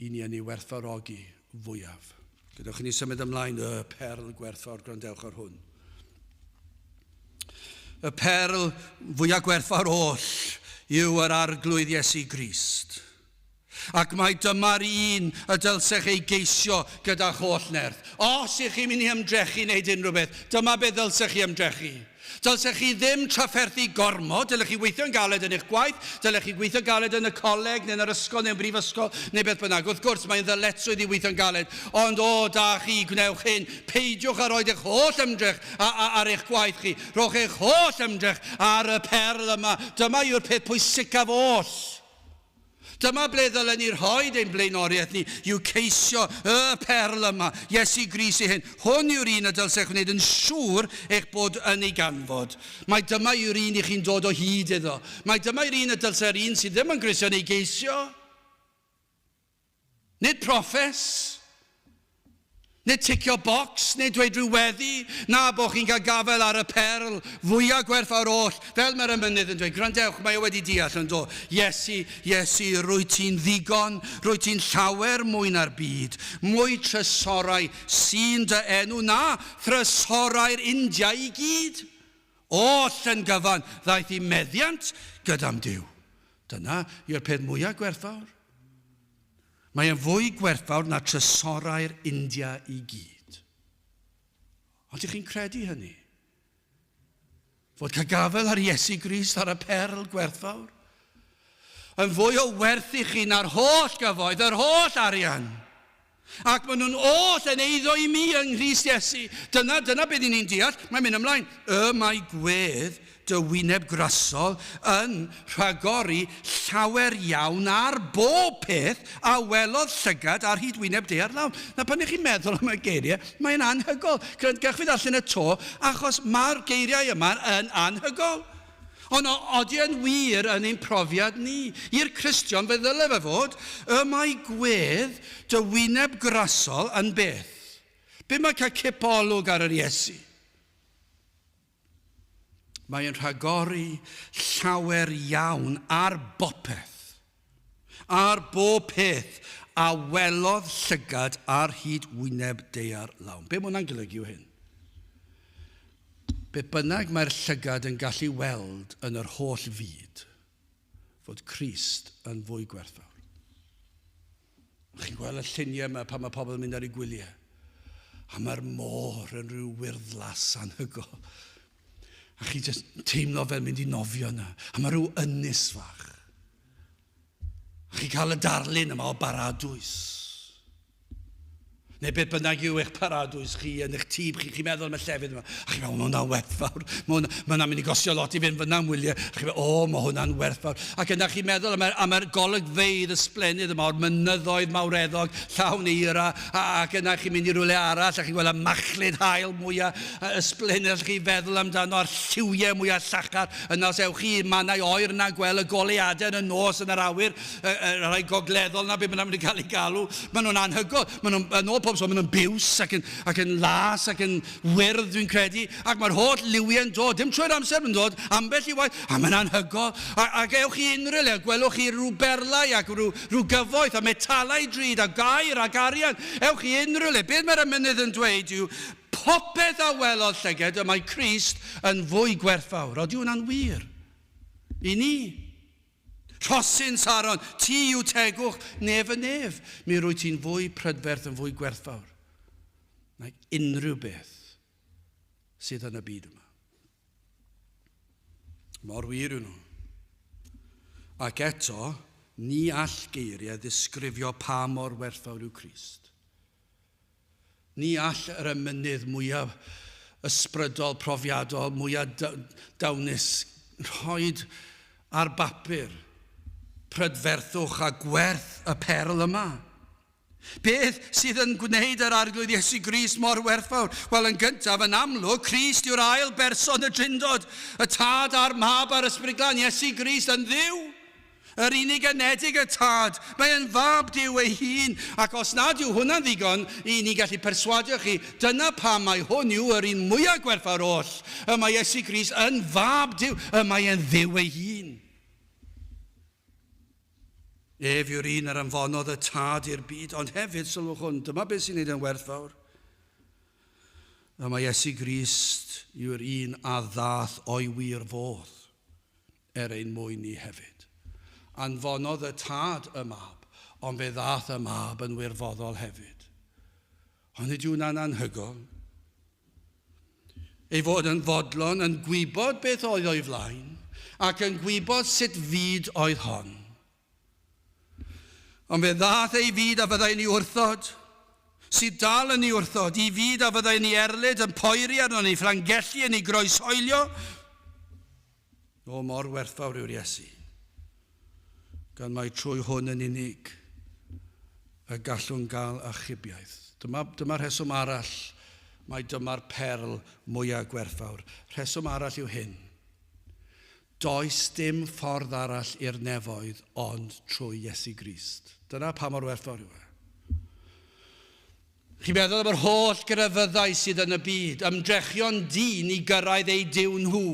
i ni yn ei werthfawrogi fwyaf. Gadewch i ni symud ymlaen, y perl gwerthfawr, gwrandewch ar hwn. Y perl fwyaf gwerthfawr oll yw yr Arglwydd Iesu Grist. Ac mai dyma'r un y dylsech ei geisio gyda'ch holl nerth. Os ych chi'n mynd i ymdrechu i wneud unrhyw beth, dyma beth ddylsech chi ymdrechu. Dylsech chi ddim trafferthu gormod, dylech chi weithio'n galed yn eich gwaith, dylech chi weithio'n galed yn y coleg neu'n yr ysgol neu'n brifysgol neu beth bynnag. Wrth gwrs, mae'n ddyletswydd i weithio'n galed, ond o, da chi, gwnewch hyn, peidiwch â rhoi eich holl ymdrech ar eich gwaith chi. Rhowch eich holl ymdrech ar y perl yma. Dyma yw'r peth pwysicaf oll. Dyma ble ddylen ni rhoid ein blaenoriaeth ni, yw ceisio y perl yma, Iesu Grist ei hun. Hwn yw'r un y dylsech wneud yn siŵr eich bod yn ei ganfod. Mai dyma yw'r un i chi'n dod o hyd iddo. Mai dyma yw'r un y dylse'r un sydd ddim yn Gristion ei geisio. Nid proffes. Nid ticio bocs, nid dweud rhyw weddi, na bo chi'n cael gafael ar y perl fwya gwerthfawr oll, fel mae'r emynydd yn dweud. Gwrandewch, mae o wedi deall yn do. Iesu, Iesu, rwyt ti'n ddigon, rwyt ti'n llawer mwy na'r byd, mwy trysorau sy'n dy enw na thrysorau'r India i gyd. Oll yn gyfan ddaeth i meddiant gyda'm Duw. Dyna yw'r peth mwyaf gwerthfawr. Mae e'n fwy gwerthfawr na trysorau'r India i gyd. Ond ydych chi'n credu hynny? Fod cael gafael ar Iesu Grist ar y perl gwerthfawr? yn fwy o werth i chi na'r holl gyfoeth, yr holl arian. Ac maen nhw'n oll yn eiddo i mi yng Nghrist Iesu. Dyna, dyna beth ni'n deall. Mae'n mynd ymlaen. Y mae gwedd dy wyneb grasol yn rhagori llawer iawn ar bob peth a welodd llygad ar hyd wyneb daear lawn. Na pan ych chi'n meddwl am y geiriau, mae'n anhygol. Gewch chi ddarllen y to, achos mae'r geiriau yma yn anhygol. Ond odi e'n wir yn ein profiad ni? I'r Cristion fe ddyle fe fod, y mae gwedd dy wyneb grasol yn beth? Be mae cael cip olwg ar yr Iesu? Mae'n rhagori llawer iawn ar bopeth, ar bob peth a welodd llygad ar hyd wyneb daear lawn. Be mae hwnna'n golygu yw hyn? Be bynnag mae'r llygad yn gallu weld yn yr holl fyd, fod Crist yn fwy gwerthfawr. Chi'n gweld y lluniau yma pan mae pobl yn mynd ar eu gwyliau. A mae'r môr yn rhyw wyrddlas anhygoel. A chi jyst teimlo fel mynd i nofio yna. A mae rhyw ynys fach. A chi'n cael y darlun yma o baradwys. Neu beth bynnag yw eich paradwys chi yn eich tîm chi, chi'n meddwl am y llefydd yma. A chi'n meddwl, mae hwnna'n werthfawr. Mae hwnna, mae hwnna'n mynd i gostio lot i fynd fyna am wyliau. A chi'n meddwl, o, mae hwnna'n werthfawr. Ac yna chi'n meddwl am yr, am yr golygfeydd ysblennydd yma, o'r mynyddoedd mawreddog, llawn eira, ac yna chi'n mynd i rywle arall, a chi'n gweld y machlud haul mwyaf ysblennydd allwch chi feddwl amdano, a'r lliwiau mwyaf llachar. Yna os ewch chi i mannau oer yna, gweld y goleuadau yn y nos yn yr awyr, y, y rhai gogleddol na, be bynnag maen nhw'n cael eu galw, maen nhw'n anhygoel. Maen nhw'n, yn ôl pob sôn, maen nhw'n biws ac yn, ac yn las ac yn wyrdd, dwi'n credu, ac mae'r holl liwiau'n dod, dim trwy'r amser mae'n dod, ambell i waith, a mae'n anhygoel. A, ac ewch i unrhyw le, gwelwch chi rhyw berlau ac rhyw, rhyw gyfoeth a metalau drud a gair ac arian. Ewch i unrhyw le. Beth mae'r emynydd yn dweud yw, popeth a welodd llyged y mae Crist yn fwy gwerthfawr. Oeddi hwnna'n wir? I ni. Rhosyn Saron, ti yw tegwch nef y nef. Mi rwyt ti'n fwy prydferth yn fwy gwerthfawr nag unrhyw beth sydd yn y byd yma. Mor wir yw nhw. Ac eto, ni all geiriau ddisgrifio pa mor werthfawr yw Crist. Ni all yr emynydd mwyaf ysbrydol, profiadol, mwyaf dawnus rhoid ar bapur prydferthwch a gwerth y perl yma. Beth sydd yn gwneud yr Arglwydd Iesu Grist mor werthfawr? Wel, yn gyntaf, yn amlwg, Crist yw'r ail berson y Drindod, y Tad a'r Mab a'r Ysbryd Glân, Iesu Grist yn Dduw. Yr unig anedig y Tad. Mae e'n fab Duw ei hun, ac os nad yw hwnna'n ddigon i ni gallu perswadio chi, dyna pam mai hwn yw yr un mwyaf gwerthfawr oll. Y mae Iesu Grist yn fab Duw, y mae e'n Dduw ei hun. Ef yw'r un yr anfonodd y Tad i'r byd, ond hefyd, sylwch hwn, dyma beth sy'n neud e'n werthfawr. Y mae Iesu Grist yw'r un a ddath o'i wir fodd. er ein mwyn ni hefyd. Anfonodd y Tad y Mab, ond fe ddaeth y Mab yn wirfoddol hefyd. Ond nid yw hwnna'n anhygoel? Ei fod yn fodlon yn gwybod beth oedd o'i flaen, ac yn gwybod sut fyd oedd hon. Ond fe ddaeth ei fyd a fyddai'n ei wrthod, sydd dal yn ei wrthod, i fyd a fyddai'n ei erlid, yn poeri arno, yn ei fflangellu, yn ei groeshoelio. O, mor werthfawr yw'r Iesu, gan mai trwy hwn yn unig y gallwn gael achubiaeth. Dyma, dyma rheswm arall mai dyma'r perl mwyaf gwerthfawr. Rheswm arall yw hyn. Does dim ffordd arall i'r nefoedd ond trwy Iesu Grist. Dyna pa mor werthfawr yw e. Chi'n meddwl am yr holl grefyddau sydd yn y byd, ymdrechion dyn i gyrraedd eu Duw nhw.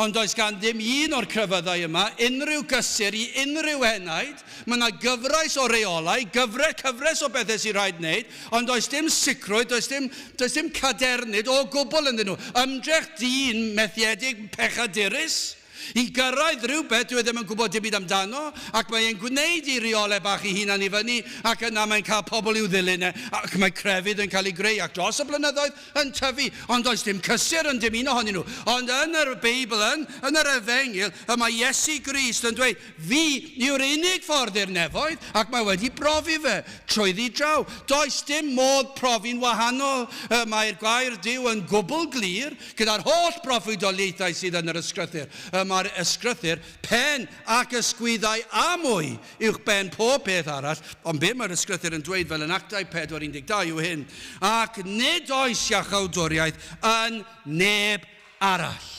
Ond does gan ddim un o'r crefyddau yma unrhyw gysur i unrhyw enaid. Mae yna gyfres o reolau, gyfre, cyfres o bethau sy'n rhaid wneud, ond does dim sicrwydd, does dim, does dim cadernid o gwbl ynddyn nhw. Ymdrech dyn methiedig, pechadurus. I gyrraedd rhywbeth dyw e ddim yn gwybod dim byd amdano, ac mae e'n gwneud ei reolau bach ei hunan i fyny, ac yna mae'n cael pobl i'w ddilyn e, ac mae crefydd yn cael ei greu, ac dros y blynyddoedd yn tyfu, ond does dim cysur yn dim un ohonyn nhw. Ond yn yr Beibl, yn, yn yr Efengyl, y mae Iesu Grist yn dweud, Fi yw'r unig ffordd i'r nefoedd, ac mae wedi brofi fe trwyddi draw. Does dim modd profi'n wahanol. Y mae'r gair Duw yn gwbl glir, gyda'r holl broffwydoliaethau sydd yn yr Ysgrythur. Y mae'r Ysgrythur pen ac ysgwyddau a mwy uwch ben pob peth arall, ond be mae'r Ysgrythur yn dweud fel yn Actau 4.12 yw hyn, Ac nid oes iachawdwriaeth yn neb arall.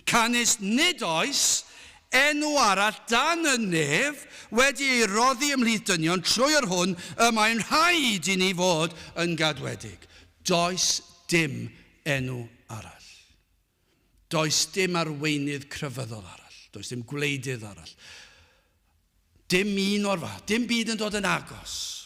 Canys nid oes enw arall dan y nef wedi ei roddi ymhlith dynion trwy yr hwn y mae'n rhaid i ni fod yn gadwedig. Does dim enw arall. Does dim arweinydd crefyddol arall. Does dim gwleidydd arall. Dim un o'r fath. Dim byd yn dod yn agos.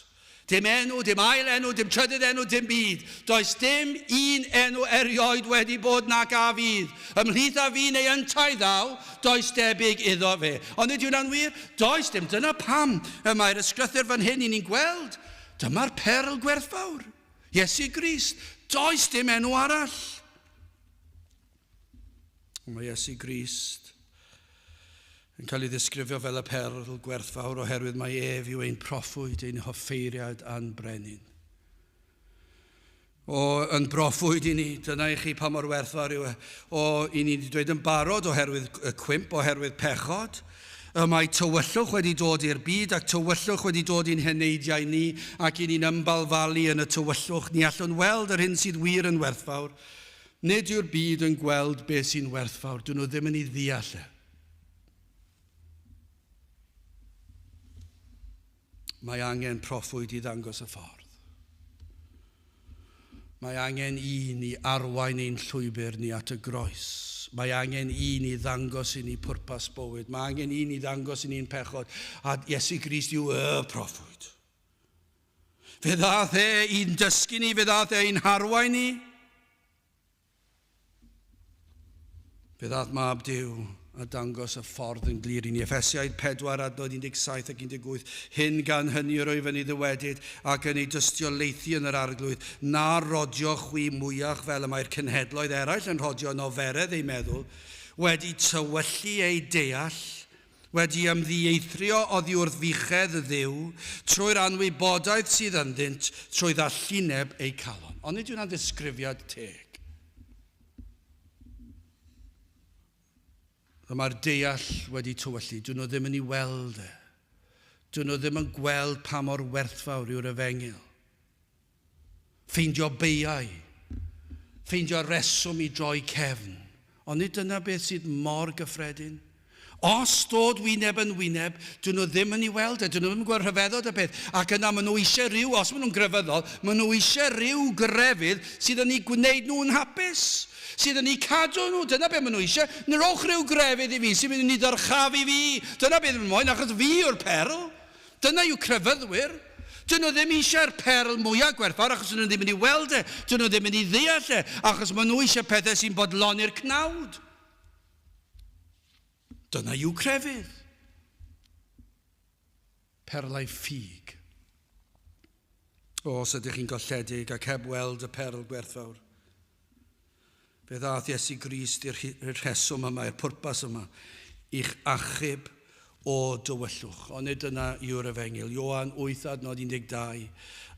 Dim enw, dim ail enw, dim trydydd enw, dim byd. Does dim un enw erioed wedi bod nac a fydd. Ymhlith a fi neu yntau ddaw, does debyg iddo fe. Ond nid yw'n wir? Does dim. Dyna pam y mae'r ysgrythur fan hyn i ni'n gweld. Dyma'r perl gwerthfawr. Iesu Grist. Does dim enw arall. Mae Iesu Grist yn cael ei ddisgrifio fel y perl gwerthfawr oherwydd mae ef yw ein proffwyd, ein hoffeiriad a'n brenin. O, yn broffwyd i ni, dyna i chi pa mor werthfawr yw e. O, i ni wedi dweud yn barod oherwydd y cwymp, oherwydd pechod. Y mae tywyllwch wedi dod i'r byd ac tywyllwch wedi dod i'n heneidiau ni ac i ni'n ymbalfalu yn y tywyllwch. Ni allwn weld yr hyn sydd wir yn werthfawr. Nid yw'r byd yn gweld beth sy'n werthfawr, dyn nhw ddim yn ei ddeall e. Mae angen proffwyd i ddangos y ffordd. Mae angen un i arwain ein llwybr ni at y groes. Mae angen un i ddangos i ni pwrpas bywyd. Mae angen un i ddangos i ni'n pechod. A Iesu Grist yw y proffwyd. Fe ddaeth e i'n dysgu ni, fe ddaeth e i'n harwain ni. Fe ddaeth mab Duw a dangos y ffordd yn glir i ni. Effesiaid 4, adnod 17 ac 18. Hyn gan hynny yr wyf yn ei ddywedyd ac yn ei dystiolaethu yn yr arglwydd, na rodio chwi mwyach fel y mae'r cenhedloedd eraill yn rhodio yn oferedd eu meddwl, wedi tywyllu eu deall, wedi ymddieithrio oddi wrth fuchedd Dduw, trwy'r anwybodaeth sydd ynddynt, trwy ddallineb eu calon. Ond nid yw'n ddisgrifiad teg. Y mae'r deall wedi tywyllu, dyn nhw ddim yn ei weld e. Dyn nhw ddim yn gweld pa mor werthfawr yw'r efengyl. Ffeindio beiau, ffeindio reswm i droi cefn. Ond nid dyna beth sydd mor gyffredin. Os dod wyneb yn wyneb, dyn nhw ddim yn ei weld e, dyn nhw ddim yn gweld rhyfeddod y peth. Ac yna maen nhw eisiau rhyw, os maen nhw'n grefyddol, maen nhw eisiau rhyw grefydd sydd yn eu gwneud nhw'n hapus, sydd yn eu cadw nhw. Dyna beth maen nhw eisiau. Nrowch rhyw grefydd i fi sy'n mynd i ddyrchafu fi. Dyna beth maen nhw moyn, achos fi yw'r perl. Dyna yw crefyddwyr. Dyn nhw ddim eisiau'r perl mwyaf gwerthfawr achos dyn nhw ddim yn ei weld e. Dyn nhw ddim yn ei ddeall e achos maen nhw eisiau pethau sy'n bodloni'r cnawd. Dyna yw crefydd. Perlau ffug. O, os ydych chi'n golledig ac heb weld y perl gwerthfawr. Fe ddaeth Iesu Grist i'r rheswm yma, i'r pwrpas yma, i'ch achub o dywyllwch. Ond nid dyna yw'r efengyl. Ioan 8 adnod 12.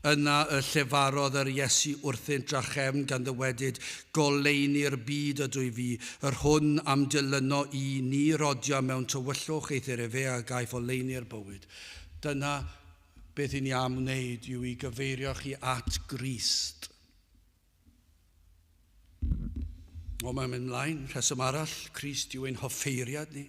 Yna y llefarodd yr Iesu wrthynt drachefn gan ddywedyd, Goleuni'r byd ydw i fi, yr hwn am dilyno i, ni rodia mewn tywyllwch, eithr efe a gaiff oleuni'r bywyd. Dyna beth i ni am wneud yw i gyfeirio chi at Grist. O, mae'n mynd mlaen. Rheswm arall, Crist yw ein hoffeiriad ni.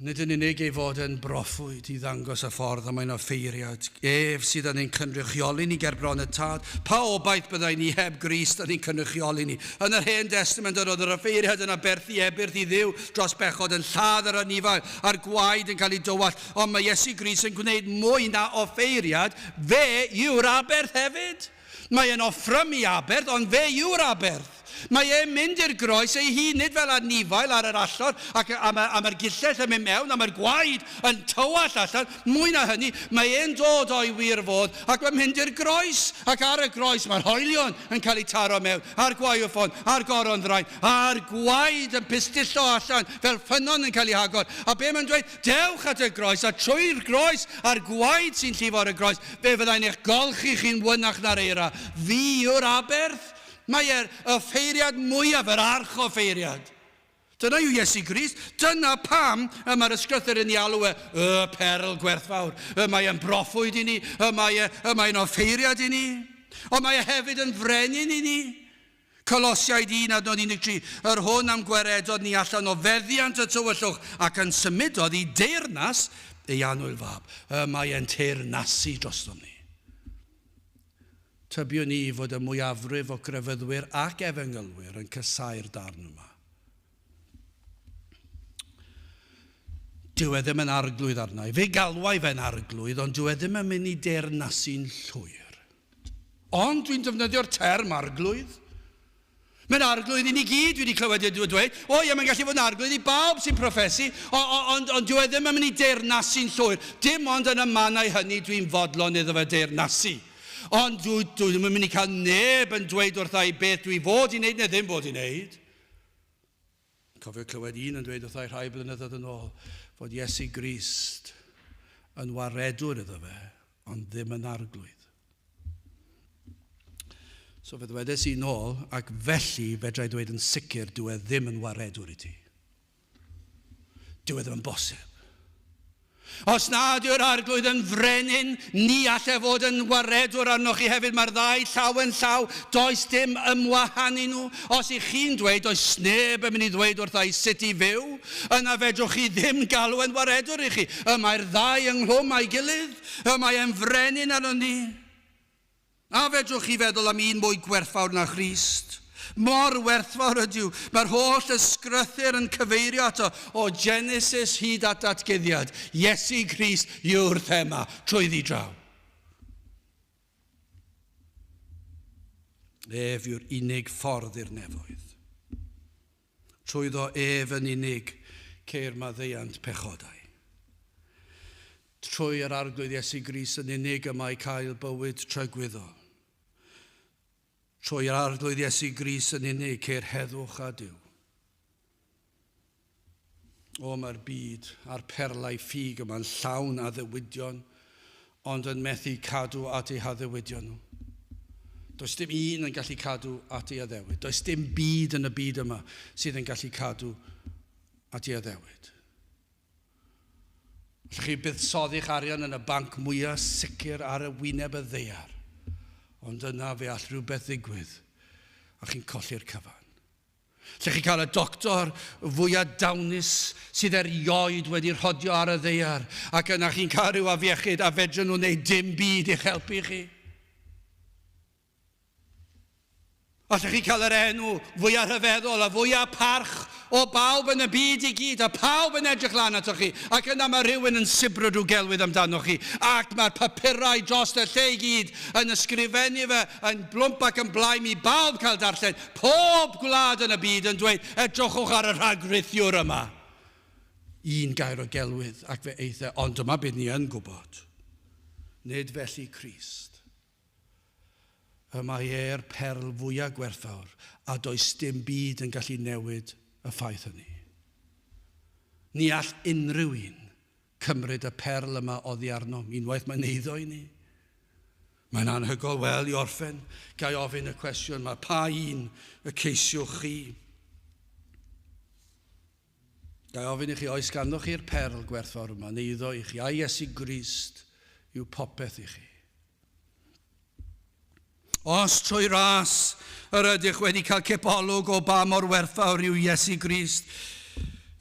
Nid yn unig ei fod yn broffwyd i ddangos y ffordd y mae'n offeiriad. Ef sydd yn ein cynrychioli ni ger bron y Tad. Pa obaith byddai ni heb Grist yn ein cynrychioli ni? Yn yr Hen Destament yr oedd yr offeiriad yn aberthu ebyrth i Dduw dros bechod, yn lladd yr anifail a'r gwaed yn cael ei dywallt. Ond mae Iesu Grist yn gwneud mwy na offeiriad, fe yw'r aberth hefyd. Mae e'n offrymu aberth, ond fe yw'r aberth. Mae e'n mynd i'r groes ei hun, nid fel anifail ar yr allor, ac a mae'r a mae gillell yn mynd mewn, a mae'r gwaed yn tywallt allan. Mwy na hynny, mae e'n dod o'i wir fodd, ac mae'n mynd i'r groes, ac ar y groes mae'r hoelion yn cael eu taro mewn, a'r gwaywffon, a'r goron ddrain, a'r gwaed yn pistillo allan fel ffynnon yn cael ei hagor. A be mae'n dweud? Dewch at y groes, a trwy'r groes, a'r gwaed sy'n llifo ar y groes, fe fyddai'n eich golchi chi'n wynach na'r eira. Fi yw'r aberth. Mae e'r offeiriad mwyaf, yr arch offeiriad. Dyna yw Iesu Grist. Dyna pam y mae'r ysgrythur yn ei alw e y perl gwerthfawr. Y mae e'n broffwyd i ni, y mae e, y mae'n offeiriad i ni. Ond mae e hefyd yn frenin i ni. Colosiaid 1 adnod 13, yr hwn am gwaredodd ni allan o feddiant y tywyllwch ac yn symudodd i deyrnas ei annwyl fab. Y mae e'n teyrnasu drostom ni. Tybiwn i fod y mwyafrif o grefyddwyr ac efengylwyr yn casáu'r darn yma. Dyw e ddim yn arglwydd arna i. Fe galwai fe'n arglwydd, ond dyw e ddim yn mynd i deyrnasu'n llwyr. Ond dwi'n defnyddio'r term arglwydd. Mae'n arglwydd i ni gyd, dwi wedi clywed e dweud, o ie, mae'n gallu fod yn arglwydd i bawb sy'n proffesu, ond, ond dyw e ddim yn mynd i deyrnasu'n llwyr. Dim ond yn y mannau hynny dwi'n fodlon iddo fe deyrnasu. Ond dwi, dwi ddim yn mynd i cael neb yn dweud wrtha i beth dwi fod i wneud neu ddim fod i wneud. Cofio clywed un yn dweud wrtha i rhai blynyddoedd yn ôl fod Iesu Grist yn waredwr iddo fe, ond ddim yn arglwydd. So fe ddwedes i nôl, ac felly fedra i ddweud yn sicr dyw e ddim yn waredwr i ti. Dyw e ddim yn bosib. Os nad yw'r arglwydd yn frenin, ni all e fod yn waredwr arnoch chi hefyd. Mae'r ddau llaw yn llaw, does dim ymwahanu nhw. Os ych chi'n dweud, does neb yn mynd i ddweud wrtha i sut i fyw, yna fedrwch chi ddim galw yn waredwr i chi. Y mae'r ddau ynghlwm â'i gilydd. Y mae e'n frenin arnon ni. A fedrwch chi feddwl am un mwy gwerthfawr na Christ? Mor werthfawr ydyw. Mae'r holl ysgrythur yn cyfeirio ato o Genesis hyd at Datguddiad. Iesu Grist yw'r thema trwyddi draw. Ef yw'r unig ffordd i'r nefoedd. Trwyddo ef yn unig ceir maddeuant pechodau. Trwy yr Arglwydd Iesu Grist yn unig y mae cael bywyd tragwyddol. Trwy yr Arglwydd Iesu Grist yn unig ceir heddwch â Duw. O, mae'r byd a'r perlau ffug yma'n llawn addewidion, ond yn methu cadw at eu haddewidion nhw. Does dim un yn gallu cadw at ei addewid. Does dim byd yn y byd yma sydd yn gallu cadw at ei addewid. Allwch chi buddsoddi'ch arian yn y banc mwyaf sicr ar y wyneb y ddaear, ond yna fe all rhywbeth ddigwydd a chi'n colli'r cyfan. Lle chi cael y doctor fwyaf dawnus sydd erioed wedi rhodio ar y ddaear, ac yna chi'n cael rhyw afiechyd a fedrwn nhw wneud dim byd i'ch helpu chi. Allwch chi cael yr enw fwyaf rhyfeddol a fwyaf parch o bawb yn y byd i gyd, a pawb yn edrych lan atoch chi, ac yna mae rhywun yn sibrwd rhyw gelwydd amdanoch chi, ac mae'r papurau dros y lle i gyd yn ysgrifennu fe yn blwmp ac yn blaen i bawb cael darllen, pob gwlad yn y byd yn dweud, edrychwch ar y rhagrithiwr yma. Un gair o gelwydd ac fe aeth e, ond dyma beth ni yn gwybod. Nid felly Crist. Y mae e'r perl fwyaf gwerthfawr a does dim byd yn gallu newid y ffaith hynny. Ni all unrhyw un cymryd y perl yma oddi arnom unwaith mae'n eiddo i ni. Mae'n anhygoel, wel, i orffen, ga i ofyn y cwestiwn yma, pa un y ceisiwch chi? Ga i ofyn i chi, oes ganddoch chi'r perl gwerthfawr yma, neu iddo i chi, a Iesu Grist yw popeth i chi? Os trwy ras yr ydych wedi cael cipolwg o ba mor werthfawr yw Iesu Grist,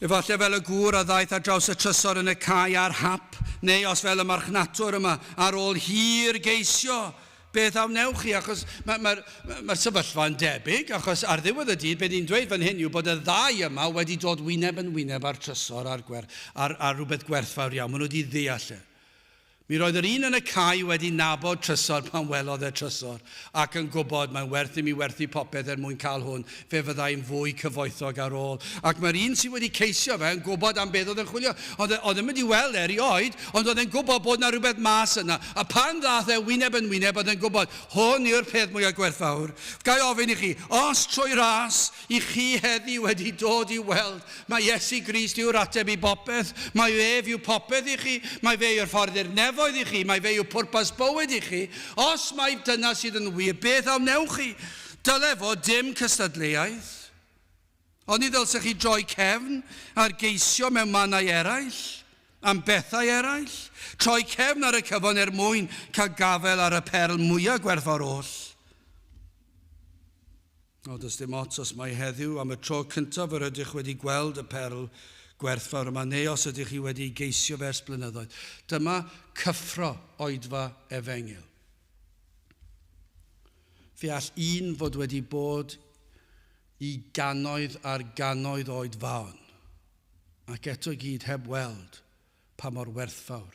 efallai fel y gŵr a ddaeth ar draws y trysor yn y cae ar hap, neu os fel y marchnatwr yma ar ôl hir geisio, beth a wnewch chi? Achos mae'r mae, mae, mae sefyllfa yn debyg, achos ar ddiwedd y dydd, beth ni'n dweud fan hyn yw bod y ddau yma wedi dod wyneb yn wyneb â'r trysor a'r, gwer, ar, ar rhywbeth gwerthfawr iawn. Maen nhw wedi ddeall e. Mi roedd yr un yn y cae wedi nabod trysor pan welodd e trysor, ac yn gwybod mae'n werth i mi werthu popeth er mwyn cael hwn, fe fyddai'n fwy cyfoethog ar ôl. Ac mae'r un sydd wedi ceisio fe yn gwybod am beth oedd yn chwilio. Oedd e, oedd e'n mynd i weld e erioed, ond oedd e'n gwybod bod 'na rhywbeth mas yna. A pan ddaeth e wyneb yn wyneb, oedd e'n gwybod, hwn yw'r peth mwyaf gwerthfawr. Ga i ofyn i chi, os trwy ras i chi heddi wedi dod i weld mai Iesu Grist yw'r ateb i bopeth, mai ef yw popeth i chi, mai fe yw'r ffordd i'r nefoedd i chi, mai fe yw pwrpas bywyd i chi, os mai dyna sydd yn wir, beth a wnewch chi? Dyle fod dim cystadleuaeth. Oni ddylsech chi droi cefn ar geisio mewn mannau eraill, am bethau eraill? Troi cefn ar y cyfan er mwyn cael gafael ar y perl mwyaf gwerthfawr oll? O, does dim ots os mai heddiw am y tro cyntaf yr ydych wedi gweld y perl gwerthfawr yma neu os ydych chi wedi ei geisio fe ers blynyddoedd. Dyma cyffro oedfa efengyl. Fe all un fod wedi bod i gannoedd ar gannoedd o oedfaon ac eto i gyd heb weld pa mor werthfawr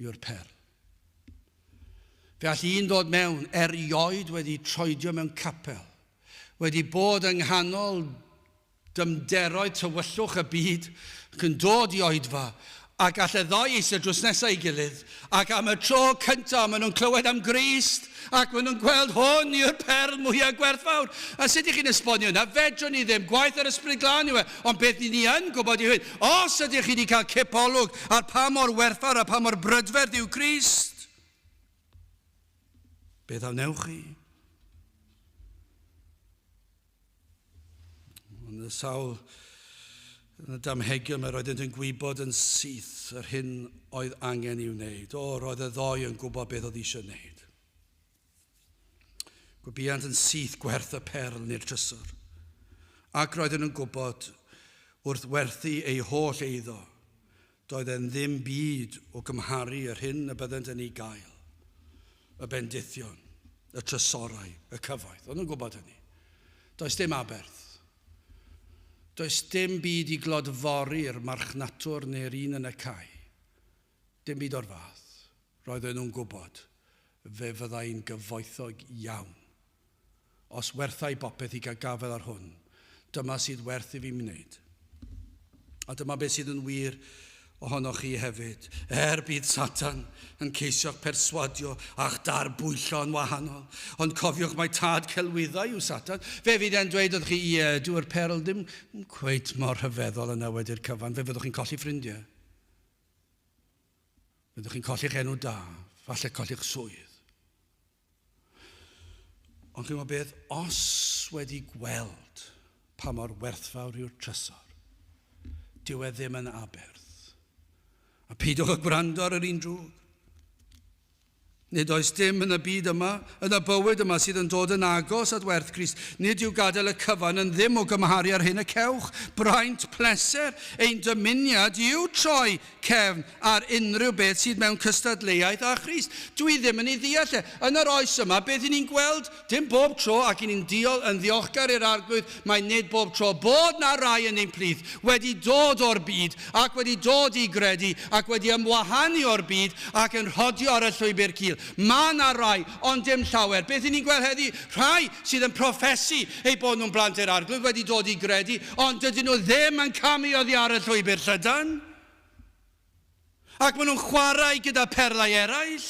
yw'r perl. Fe all un ddod mewn erioed wedi troedio mewn capel, wedi bod yng nghanol dymderoedd tywyllwch y byd, ac yn dod i oedfa, ac all y ddau eistedd drws nesaf ei gilydd, ac am y tro cyntaf maen nhw'n clywed am Grist, ac maen nhw'n gweld hwn yw'r perl mwyaf gwerthfawr. A sut ych chi'n esbonio hynna? Fedrwn ni ddim. Gwaith yr Ysbryd Glân yw e. Ond beth ni yn gwybod yw hyn, os ydych chi wedi cael cipolwg ar pa mor werthfawr a pa mor brydferth yw Crist, beth a wnewch chi? Ond y sawl yn y damhegion mae roeddent yn gwybod yn syth yr hyn oedd angen i'w wneud. O, roedd y ddoi yn gwybod beth oedd eisiau wneud. Gwybiant yn syth gwerth y perl neu'r trysor. Ac roedden nhw'n gwybod wrth werthu eu holl eiddo, doedd e'n ddim byd o gymharu yr hyn y byddent yn ei gael, y bendithion, y trysorau, y cyfoeth. Oedden nhw'n gwybod hynny. Does dim aberth. Does dim byd i glodfori'r marchnatwr neu'r un yn y cae. Dim byd o'r fath. Roedden nhw'n gwybod fe fyddai'n gyfoethog iawn os werthai bopeth i gael gafael ar hwn. Dyma sydd werth i fi wneud. A dyma beth sydd yn wir ohonoch chi hefyd. Er bydd Satan yn ceisio'ch perswadio a'ch darbwyllo yn wahanol. Ond cofiwch mai tad celwyddau yw Satan. Fe fydd e'n dweud wrth chi, ie, dyw'r perl ddim cweit mor rhyfeddol yna wedi'r cyfan. Fe fyddwch chi'n colli ffrindiau. Byddwch chi'n colli'ch enw da, falle colli'ch swydd. Ond chi'n gwybod beth, os wedi gweld pa mor werthfawr yw'r trysor, dyw e ddim yn aberth. A peidiwch â gwrando ar yr un drwg. Nid oes dim yn y byd yma, yn y bywyd yma, sydd yn dod yn agos at werth Crist. Nid yw gadael y cyfan yn ddim o gymharu â'r hyn y cewch. Braint, pleser, ein dymuniad yw troi cefn ar unrhyw beth sydd mewn cystadleuaeth â Christ. Dw i ddim yn ei ddeall e. Yn yr oes yma, beth i ni'n gweld? Dim bob tro, ac i ni'n diol, yn ddiolchgar i'r Arglwydd, mae nid bob tro bod 'na rai yn ein plith wedi dod o'r byd ac wedi dod i gredu ac wedi ymwahanu o'r byd ac yn rhodio ar y llwybr cul. Mae 'na rai, ond dim llawer. Beth 'y ni'n gweld heddi? Rhai sydd yn proffesu eu bod nhw'n blant i'r Arglwydd wedi dod i gredu, ond dydyn nhw ddim yn camu oddi ar y llwybr llydan. Ac maen nhw'n chwarae gyda perlau eraill,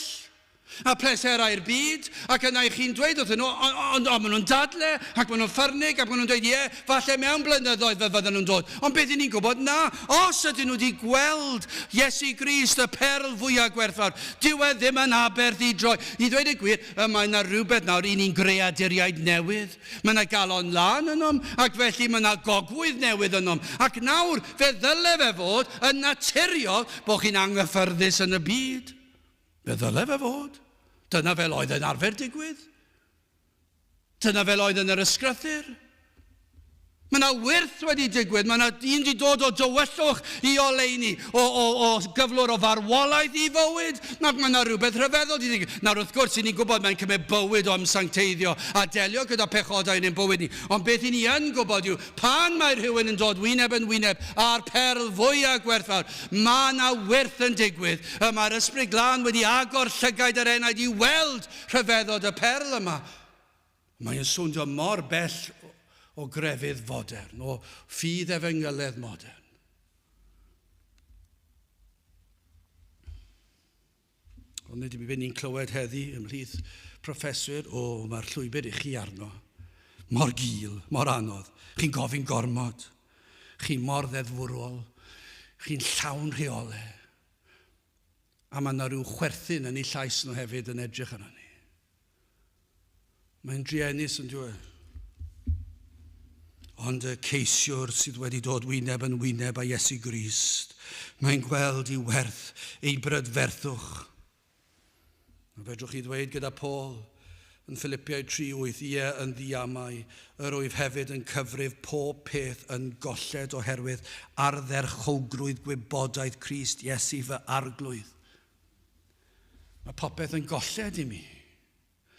a pleserau'r byd, ac yna i chi'n dweud wrthyn nhw, ond, ond, ond maen nhw'n dadle, ac maen nhw'n ffyrnig, ac maen nhw'n dweud, ie, falle mewn blynyddoedd fe fydden nhw'n dod. Ond beth i ni'n gwybod? Na, os ydyn nhw wedi gweld Iesu Grist, y perl fwyaf gwerthfawr, dyw e ddim yn aberth i droi. I ddweud y gwir, y mae yna rhywbeth nawr, i ni'n greaduriaid newydd. Mae yna galon lân ynom, ac felly mae yna gogwydd newydd ynom. Ac nawr, fe ddyle fe fod yn naturiol bod chi'n anghyffyrddus yn y byd. Fe ddyle fe fod. Dyna fel oedd yn arfer digwydd. Dyna fel oedd yn yr ysgrythur. Mae yna wyrth wedi digwydd, mae yna un wedi dod o dywyllwch i oleuni, o, o, o gyflwr o farwolaeth i fywyd, ac mae yna rhywbeth rhyfeddol wedi digwydd. Nawr wrth gwrs, i ni'n gwybod mae'n cymryd bywyd o ymsancteiddio a delio gyda pechodau yn ein bywyd ni, ond beth i ni yn gwybod yw, pan mae rhywun yn dod wyneb yn wyneb â'r perl fwyaf gwerthfawr, mae yna wyrth yn digwydd, y mae'r Ysbryd Glân wedi agor llygaid yr enaid i weld rhyfeddod y perl yma. Mae yn swndio mor bell o grefydd fodern, o ffydd efengyledd modern. Ond nid yw'n ni'n clywed heddi ymhlith proffeswyr, o, mae'r llwybr i chi arno. Mor gul, mor anodd. Chi'n gofyn gormod. Chi mor ddeddfwrol. Chi'n llawn rheolau. A mae yna rhyw chwerthin yn eu llais nhw hefyd yn edrych arno ni. Mae'n druenus yn dweud. Ond y ceisiwr sydd wedi dod wyneb yn wyneb â Iesu Grist, mae'n gweld i werth ei brydferthwch. A fedrwch chi ddweud gyda Paul yn Philippiaid 3.8, ie, yn ddiamau, yr wyf hefyd yn cyfrif pob peth yn golled oherwydd ardderchowgrwydd gwybodaeth Crist Iesu fy arglwydd. Mae popeth yn golled i mi.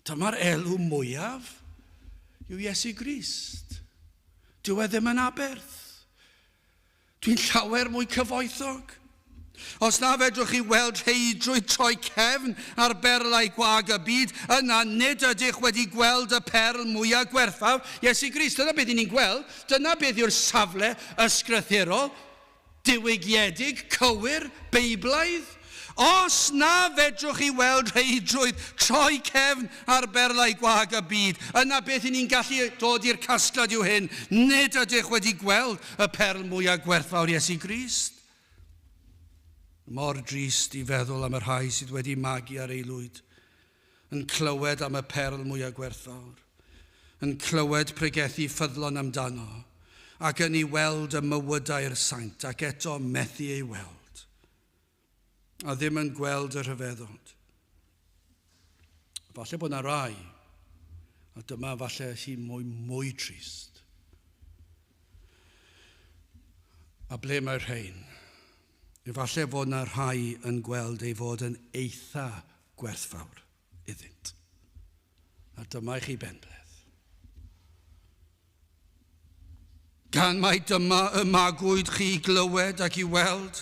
Dyma'r elw mwyaf yw Iesu Grist. Dyw e ddim yn aberth. Dwi'n llawer mwy cyfoethog. Os na fedrwch chi weld rheidrwydd troi cefn ar berlau gwag y byd, yna nid ydych wedi gweld y perl mwyaf gwerthfawr, Iesu Grist. Dyna beth i ni'n gweld. Dyna beth yw'r safle ysgrythurol. Diwygiedig, cywir, Beiblaidd? Os na fedrwch chi weld rheidrwydd troi cefn ar berlau gwag y byd, yna beth i ni'n gallu dod i'r casgliad yw hyn, nid ydych wedi gweld y perl mwyaf gwerthfawr Iesu Grist. Mor drist i feddwl am y rhai sydd wedi magu ar aelwyd, yn clywed am y perl mwyaf gwerthfawr, yn clywed pregethu ffyddlon amdano, ac yn ei weld ym mywydau'r saint, ac eto methu ei weld, a ddim yn gweld y rhyfeddod. Falle bod yna rai, a dyma falle sy'n mwy, mwy trist. A ble mae'r rhain? Efallai fod yna rhai yn gweld ei fod yn eitha gwerthfawr iddynt. A dyma i chi benbleth. Gan mai dyma y magwyd chi i glywed ac i weld,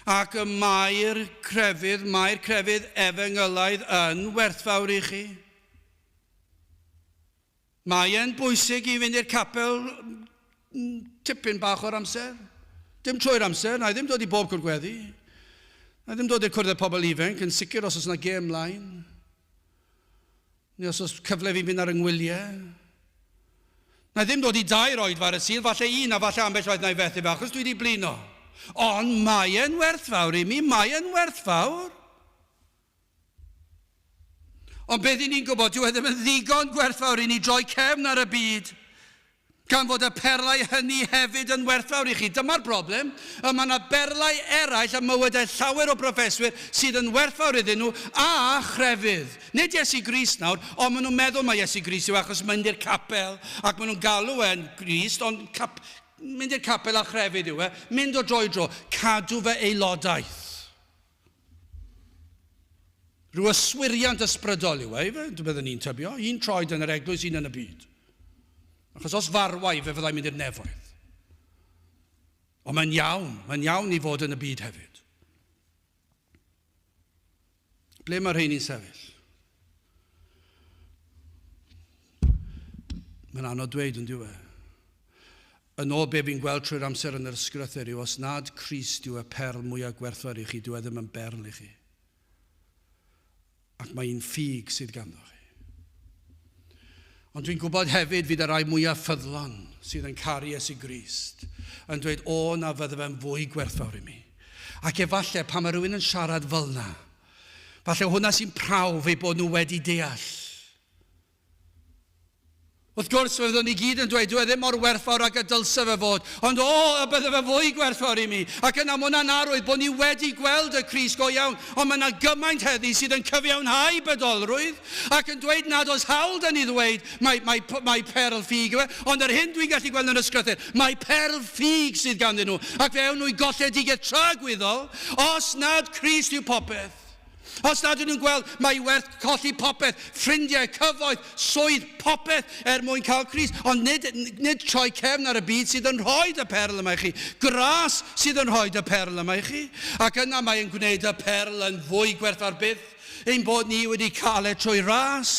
ac y mae'r crefydd, mae'r crefydd efengylaidd yn werthfawr i chi. Mae e'n bwysig i fynd i'r capel tipyn bach o'r amser. Dim trwy'r amser, na i ddim dod i bob cwrdd gweddi. Na i ddim dod i'r cwrdd â pobl ifanc, yn sicr os oes yna gêm mlaen. Neu os oes cyfle fi fynd ar yng ngwyliau. Na i ddim dod i dair oedfa ar y Sul, falle un a falle ambell waith na i fethu fe, achos dwi wedi blino. Ond mae e'n werthfawr i mi, mae e'n werthfawr. Ond beth i ni'n gwybod, dyw e ddim yn ddigon gwerthfawr i ni droi cefn ar y byd, gan fod y perlau hynny hefyd yn werthfawr i chi. Dyma'r broblem. Y mae yna berlau eraill ym mywydau llawer o broffeswyr sydd yn werthfawr iddyn nhw, a chrefydd. Nid Iesu Grist nawr, ond maen nhw'n meddwl mai Iesu Grist yw e achos mynd i'r capel, ac maen nhw'n galw e'n Grist, ond cap, mynd i'r capel a chrefydd yw e, mynd o dro i dro, cadw fy aelodaeth. Rhyw yswiriant ysbrydol yw e, ife? Dwi'n byddwn ni'n tybio. Un troed yn yr eglwys, un yn y byd. Achos os farwa i, fe fyddai'n mynd i'r nefoedd. Ond mae'n iawn, mae'n iawn i fod yn y byd hefyd. Ble mae rheini'n sefyll? Mae'n anodd dweud yn diwedd. Yn ôl be fi'n gweld trwy'r amser yn yr ysgrythur yw os nad Crist yw y perl mwyaf gwerthfawr i chi, dyw e ddim yn berl i chi. Ac mae un ffug sydd ganddo chi. Ond dwi'n gwybod hefyd fydd y rhai mwyaf ffyddlon sydd yn caru Iesu Grist yn dweud, o na fydde fe'n fwy gwerthfawr i mi. Ac efallai pan mae rhywun yn siarad fel yna, falle hwnna sy'n prawf eu bod nhw wedi deall. Wrth gwrs, fe fyddwn ni gyd yn dweud, dyw e ddim mor werthfawr ag y dylse fe fod, ond o, y bydde fe fwy gwerthfawr i mi. Ac yna, mae hwnna'n arwydd bod ni wedi gweld y Crist go iawn, ond mae yna gymaint heddi sydd yn cyfiawnhau bedolrwydd ac yn dweud nad oes hawl 'da ni ddweud mai, mai, mai perl ffug yw e, ond yr hyn dwi'n gallu gweld yn y Ysgrythur, mai perl ffug sydd ganddyn nhw, ac fe awn nhw i golledigaeth tragwyddol os nad Crist yw popeth. Os nad ydyn nhw'n gweld mae werth colli popeth, ffrindiau, cyfoeth, swydd, popeth er mwyn cael Crist. Ond nid, nid troi cefn ar y byd sydd yn rhoi y perl yma i chi. Gras sydd yn rhoi y perl yma i chi. Ac yna mae'n gwneud y perl yn fwy gwerthfawr byth ein bod ni wedi cael e trwy ras.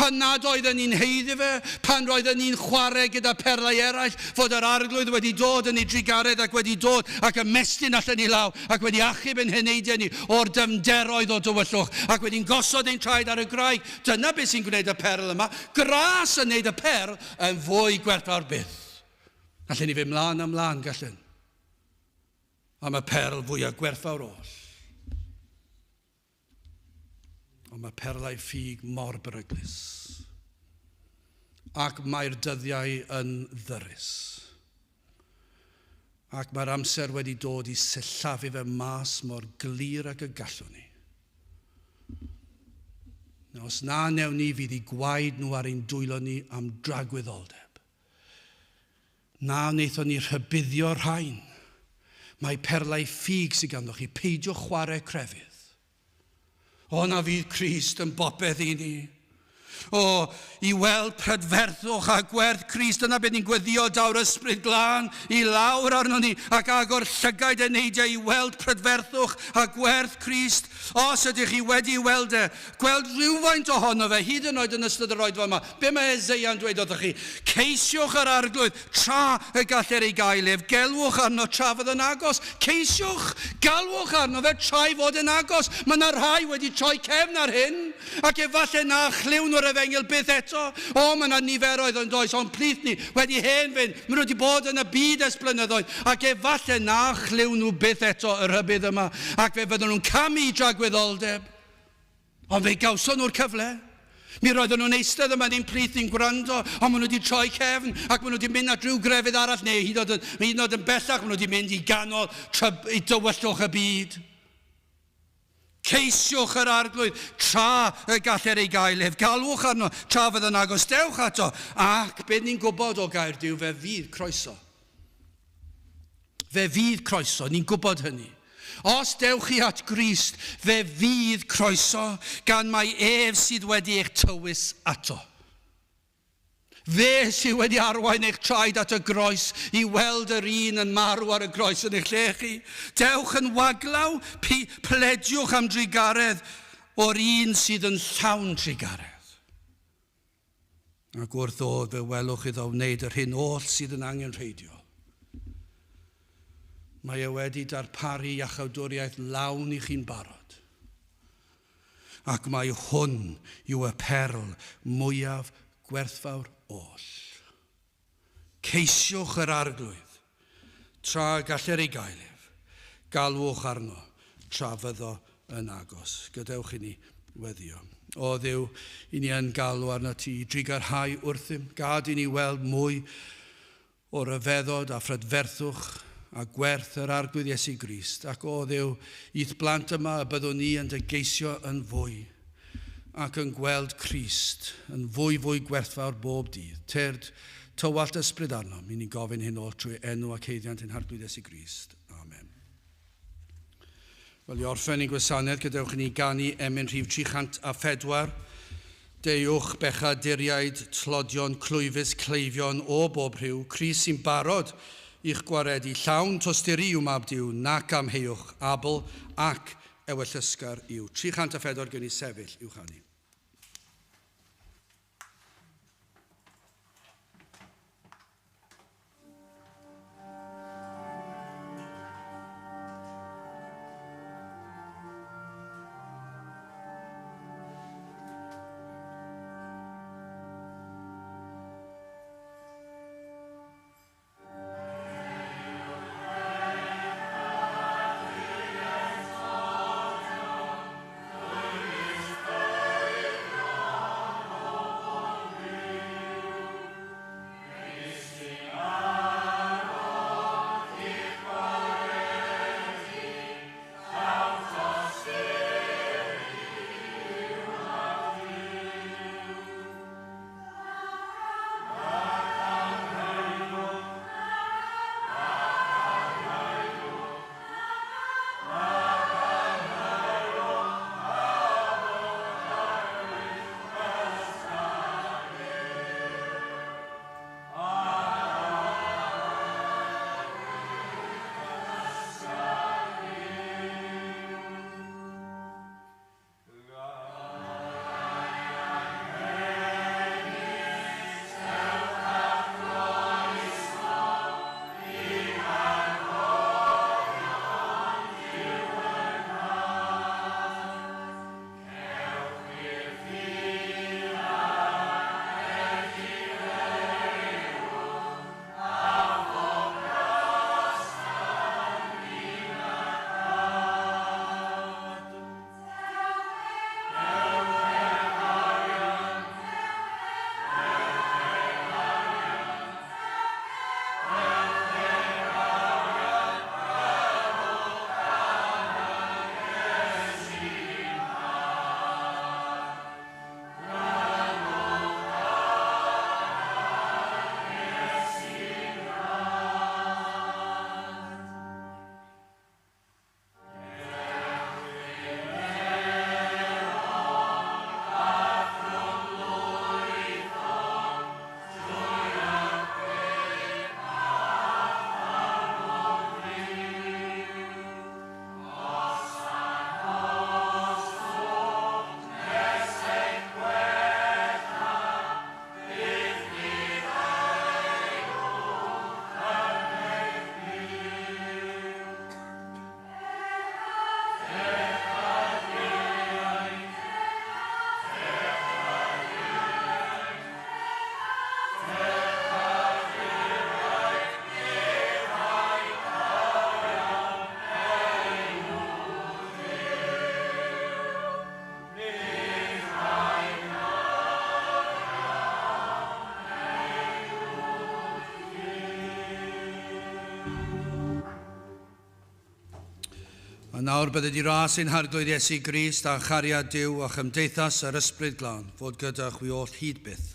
Pan nad oedden ni'n haeddu fe, pan roedden ni'n chwarae gyda perlau eraill, fod yr Arglwydd wedi dod yn ei drugaredd ac wedi dod ac ymestyn allan ei law ac wedi achub ein heneidiau ni o'r dyfnderoedd o dywyllwch ac wedi'n gosod ein traed ar y graig. Dyna beth sy'n gwneud y perl yma. Gras yn gwneud y perl yn fwy gwerthfawr byth. Allen ni fynd mlaen a mlaen, gallen. Am y perl fwyaf gwerthfawr oll. Ond mae perlau ffug mor beryglus. Ac mae'r dyddiau yn ddyrus. Ac mae'r amser wedi dod i sillafu fe mas mor glir ag y gallwn ni. Na, os na newn ni, fydd eu gwaed nhw ar ein dwylo ni am dragwyddoldeb. Na wnaethon ni rhybuddio'r rhain. Mae perlau ffug sydd ganddo chi. Peidiwch chwarae crefydd. O, na fydd Crist yn bopeth i ni. O, i weld prydferthwch a gwerth Crist, dyna beth ni'n gweddio, daw'r Ysbryd Glân i lawr arno ni ac agor llygaid eneidiau i weld prydferthwch a gwerth Crist. Os ydych chi wedi weld e, gweld rhywfaint ohono fe, hyd yn oed yn ystod yr oedfa yma. Be mae Eseia'n dweud wrthych chi? Ceisiwch yr Arglwydd tra y galler ei gael ef, gelwch arno tra fydd yn agos. Ceisiwch, galwch arno fe tra ei fod yn agos. Mae yna rhai wedi troi cefn ar hyn, ac efallai na chlywn nhw'r efengyl byth eto. O, mae yna niferoedd yn does o'n plith ni wedi hen fynd, maen nhw wedi bod yn y byd ers blynyddoedd, ac efallai na chlywn nhw byth eto y rhybudd yma, ac fe fydden nhw'n camu i dragwyddoldeb. Ond fe gawson nhw'r cyfle. Mi roedden nhw'n eistedd yma yn ein plith ni'n gwrando, ond maen nhw wedi troi cefn ac maen nhw wedi mynd at rhyw grefydd arall neu hyd yn oed, hyd yn oed yn bellach, maen nhw wedi mynd i ganol i dywyllwch y byd. Ceisiwch yr Arglwydd tra y galler ei gael ef, galwch arno tra fydd yn agos, dewch ato, ac beth ni'n gwybod o gair Duw, fe fydd croeso. Fe fydd croeso, ni'n gwybod hynny. Os dewch chi at Grist, fe fydd croeso, gan mai ef sydd wedi eich tywys ato. Fe sydd wedi arwain eich traed at y groes i weld yr un yn marw ar y groes yn eich lle chi. Dewch yn waglaw, plediwch am drugaredd o'r un sydd yn llawn trugaredd. Ac wrth ddod fe welwch iddo wneud yr hyn oll sydd yn angenrheidiol. Mae e wedi darparu iachawdwriaeth lawn i chi'n barod. Ac mai hwn yw y perl mwyaf gwerthfawr oll. Ceisiwch yr Arglwydd tra galler ei gael ef, galwch arno tra fyddo yn agos. Gadewch i ni weddio. O Dduw, i ni yn galw arnat ti i drugarhau wrthym, gad i ni weld mwy o ryfeddod a phrydferthwch a gwerth yr Arglwydd Iesu Grist, ac o Dduw, i'th blant yma y byddwn ni yn dy geisio yn fwy, ac yn gweld Crist yn fwy fwy gwerthfawr bob dydd. Tyrd, tywallt ysbryd arnom, i ni'n gofyn hyn oll trwy enw ac haeddiant ein Harglwydd Iesu Grist. Amen. Wel, i orffen ein gwasanaeth, gadewch i ni ganu emyn rhif 304. Deuwch, bechaduriaid, tlodion, clwyfus, cleifion o bob rhyw, Crist sy'n barod i'ch gwaredu, llawn tosturi yw Mab Duw, nac amheuwch, abl ac ewyllysgar yw. 304 gen i sefyll i'w chanu. A nawr bydded i ras ein Harglwydd Iesu Grist a chariad Duw a chymdeithas yr Ysbryd Glân fod gyda chwi oll hyd byth.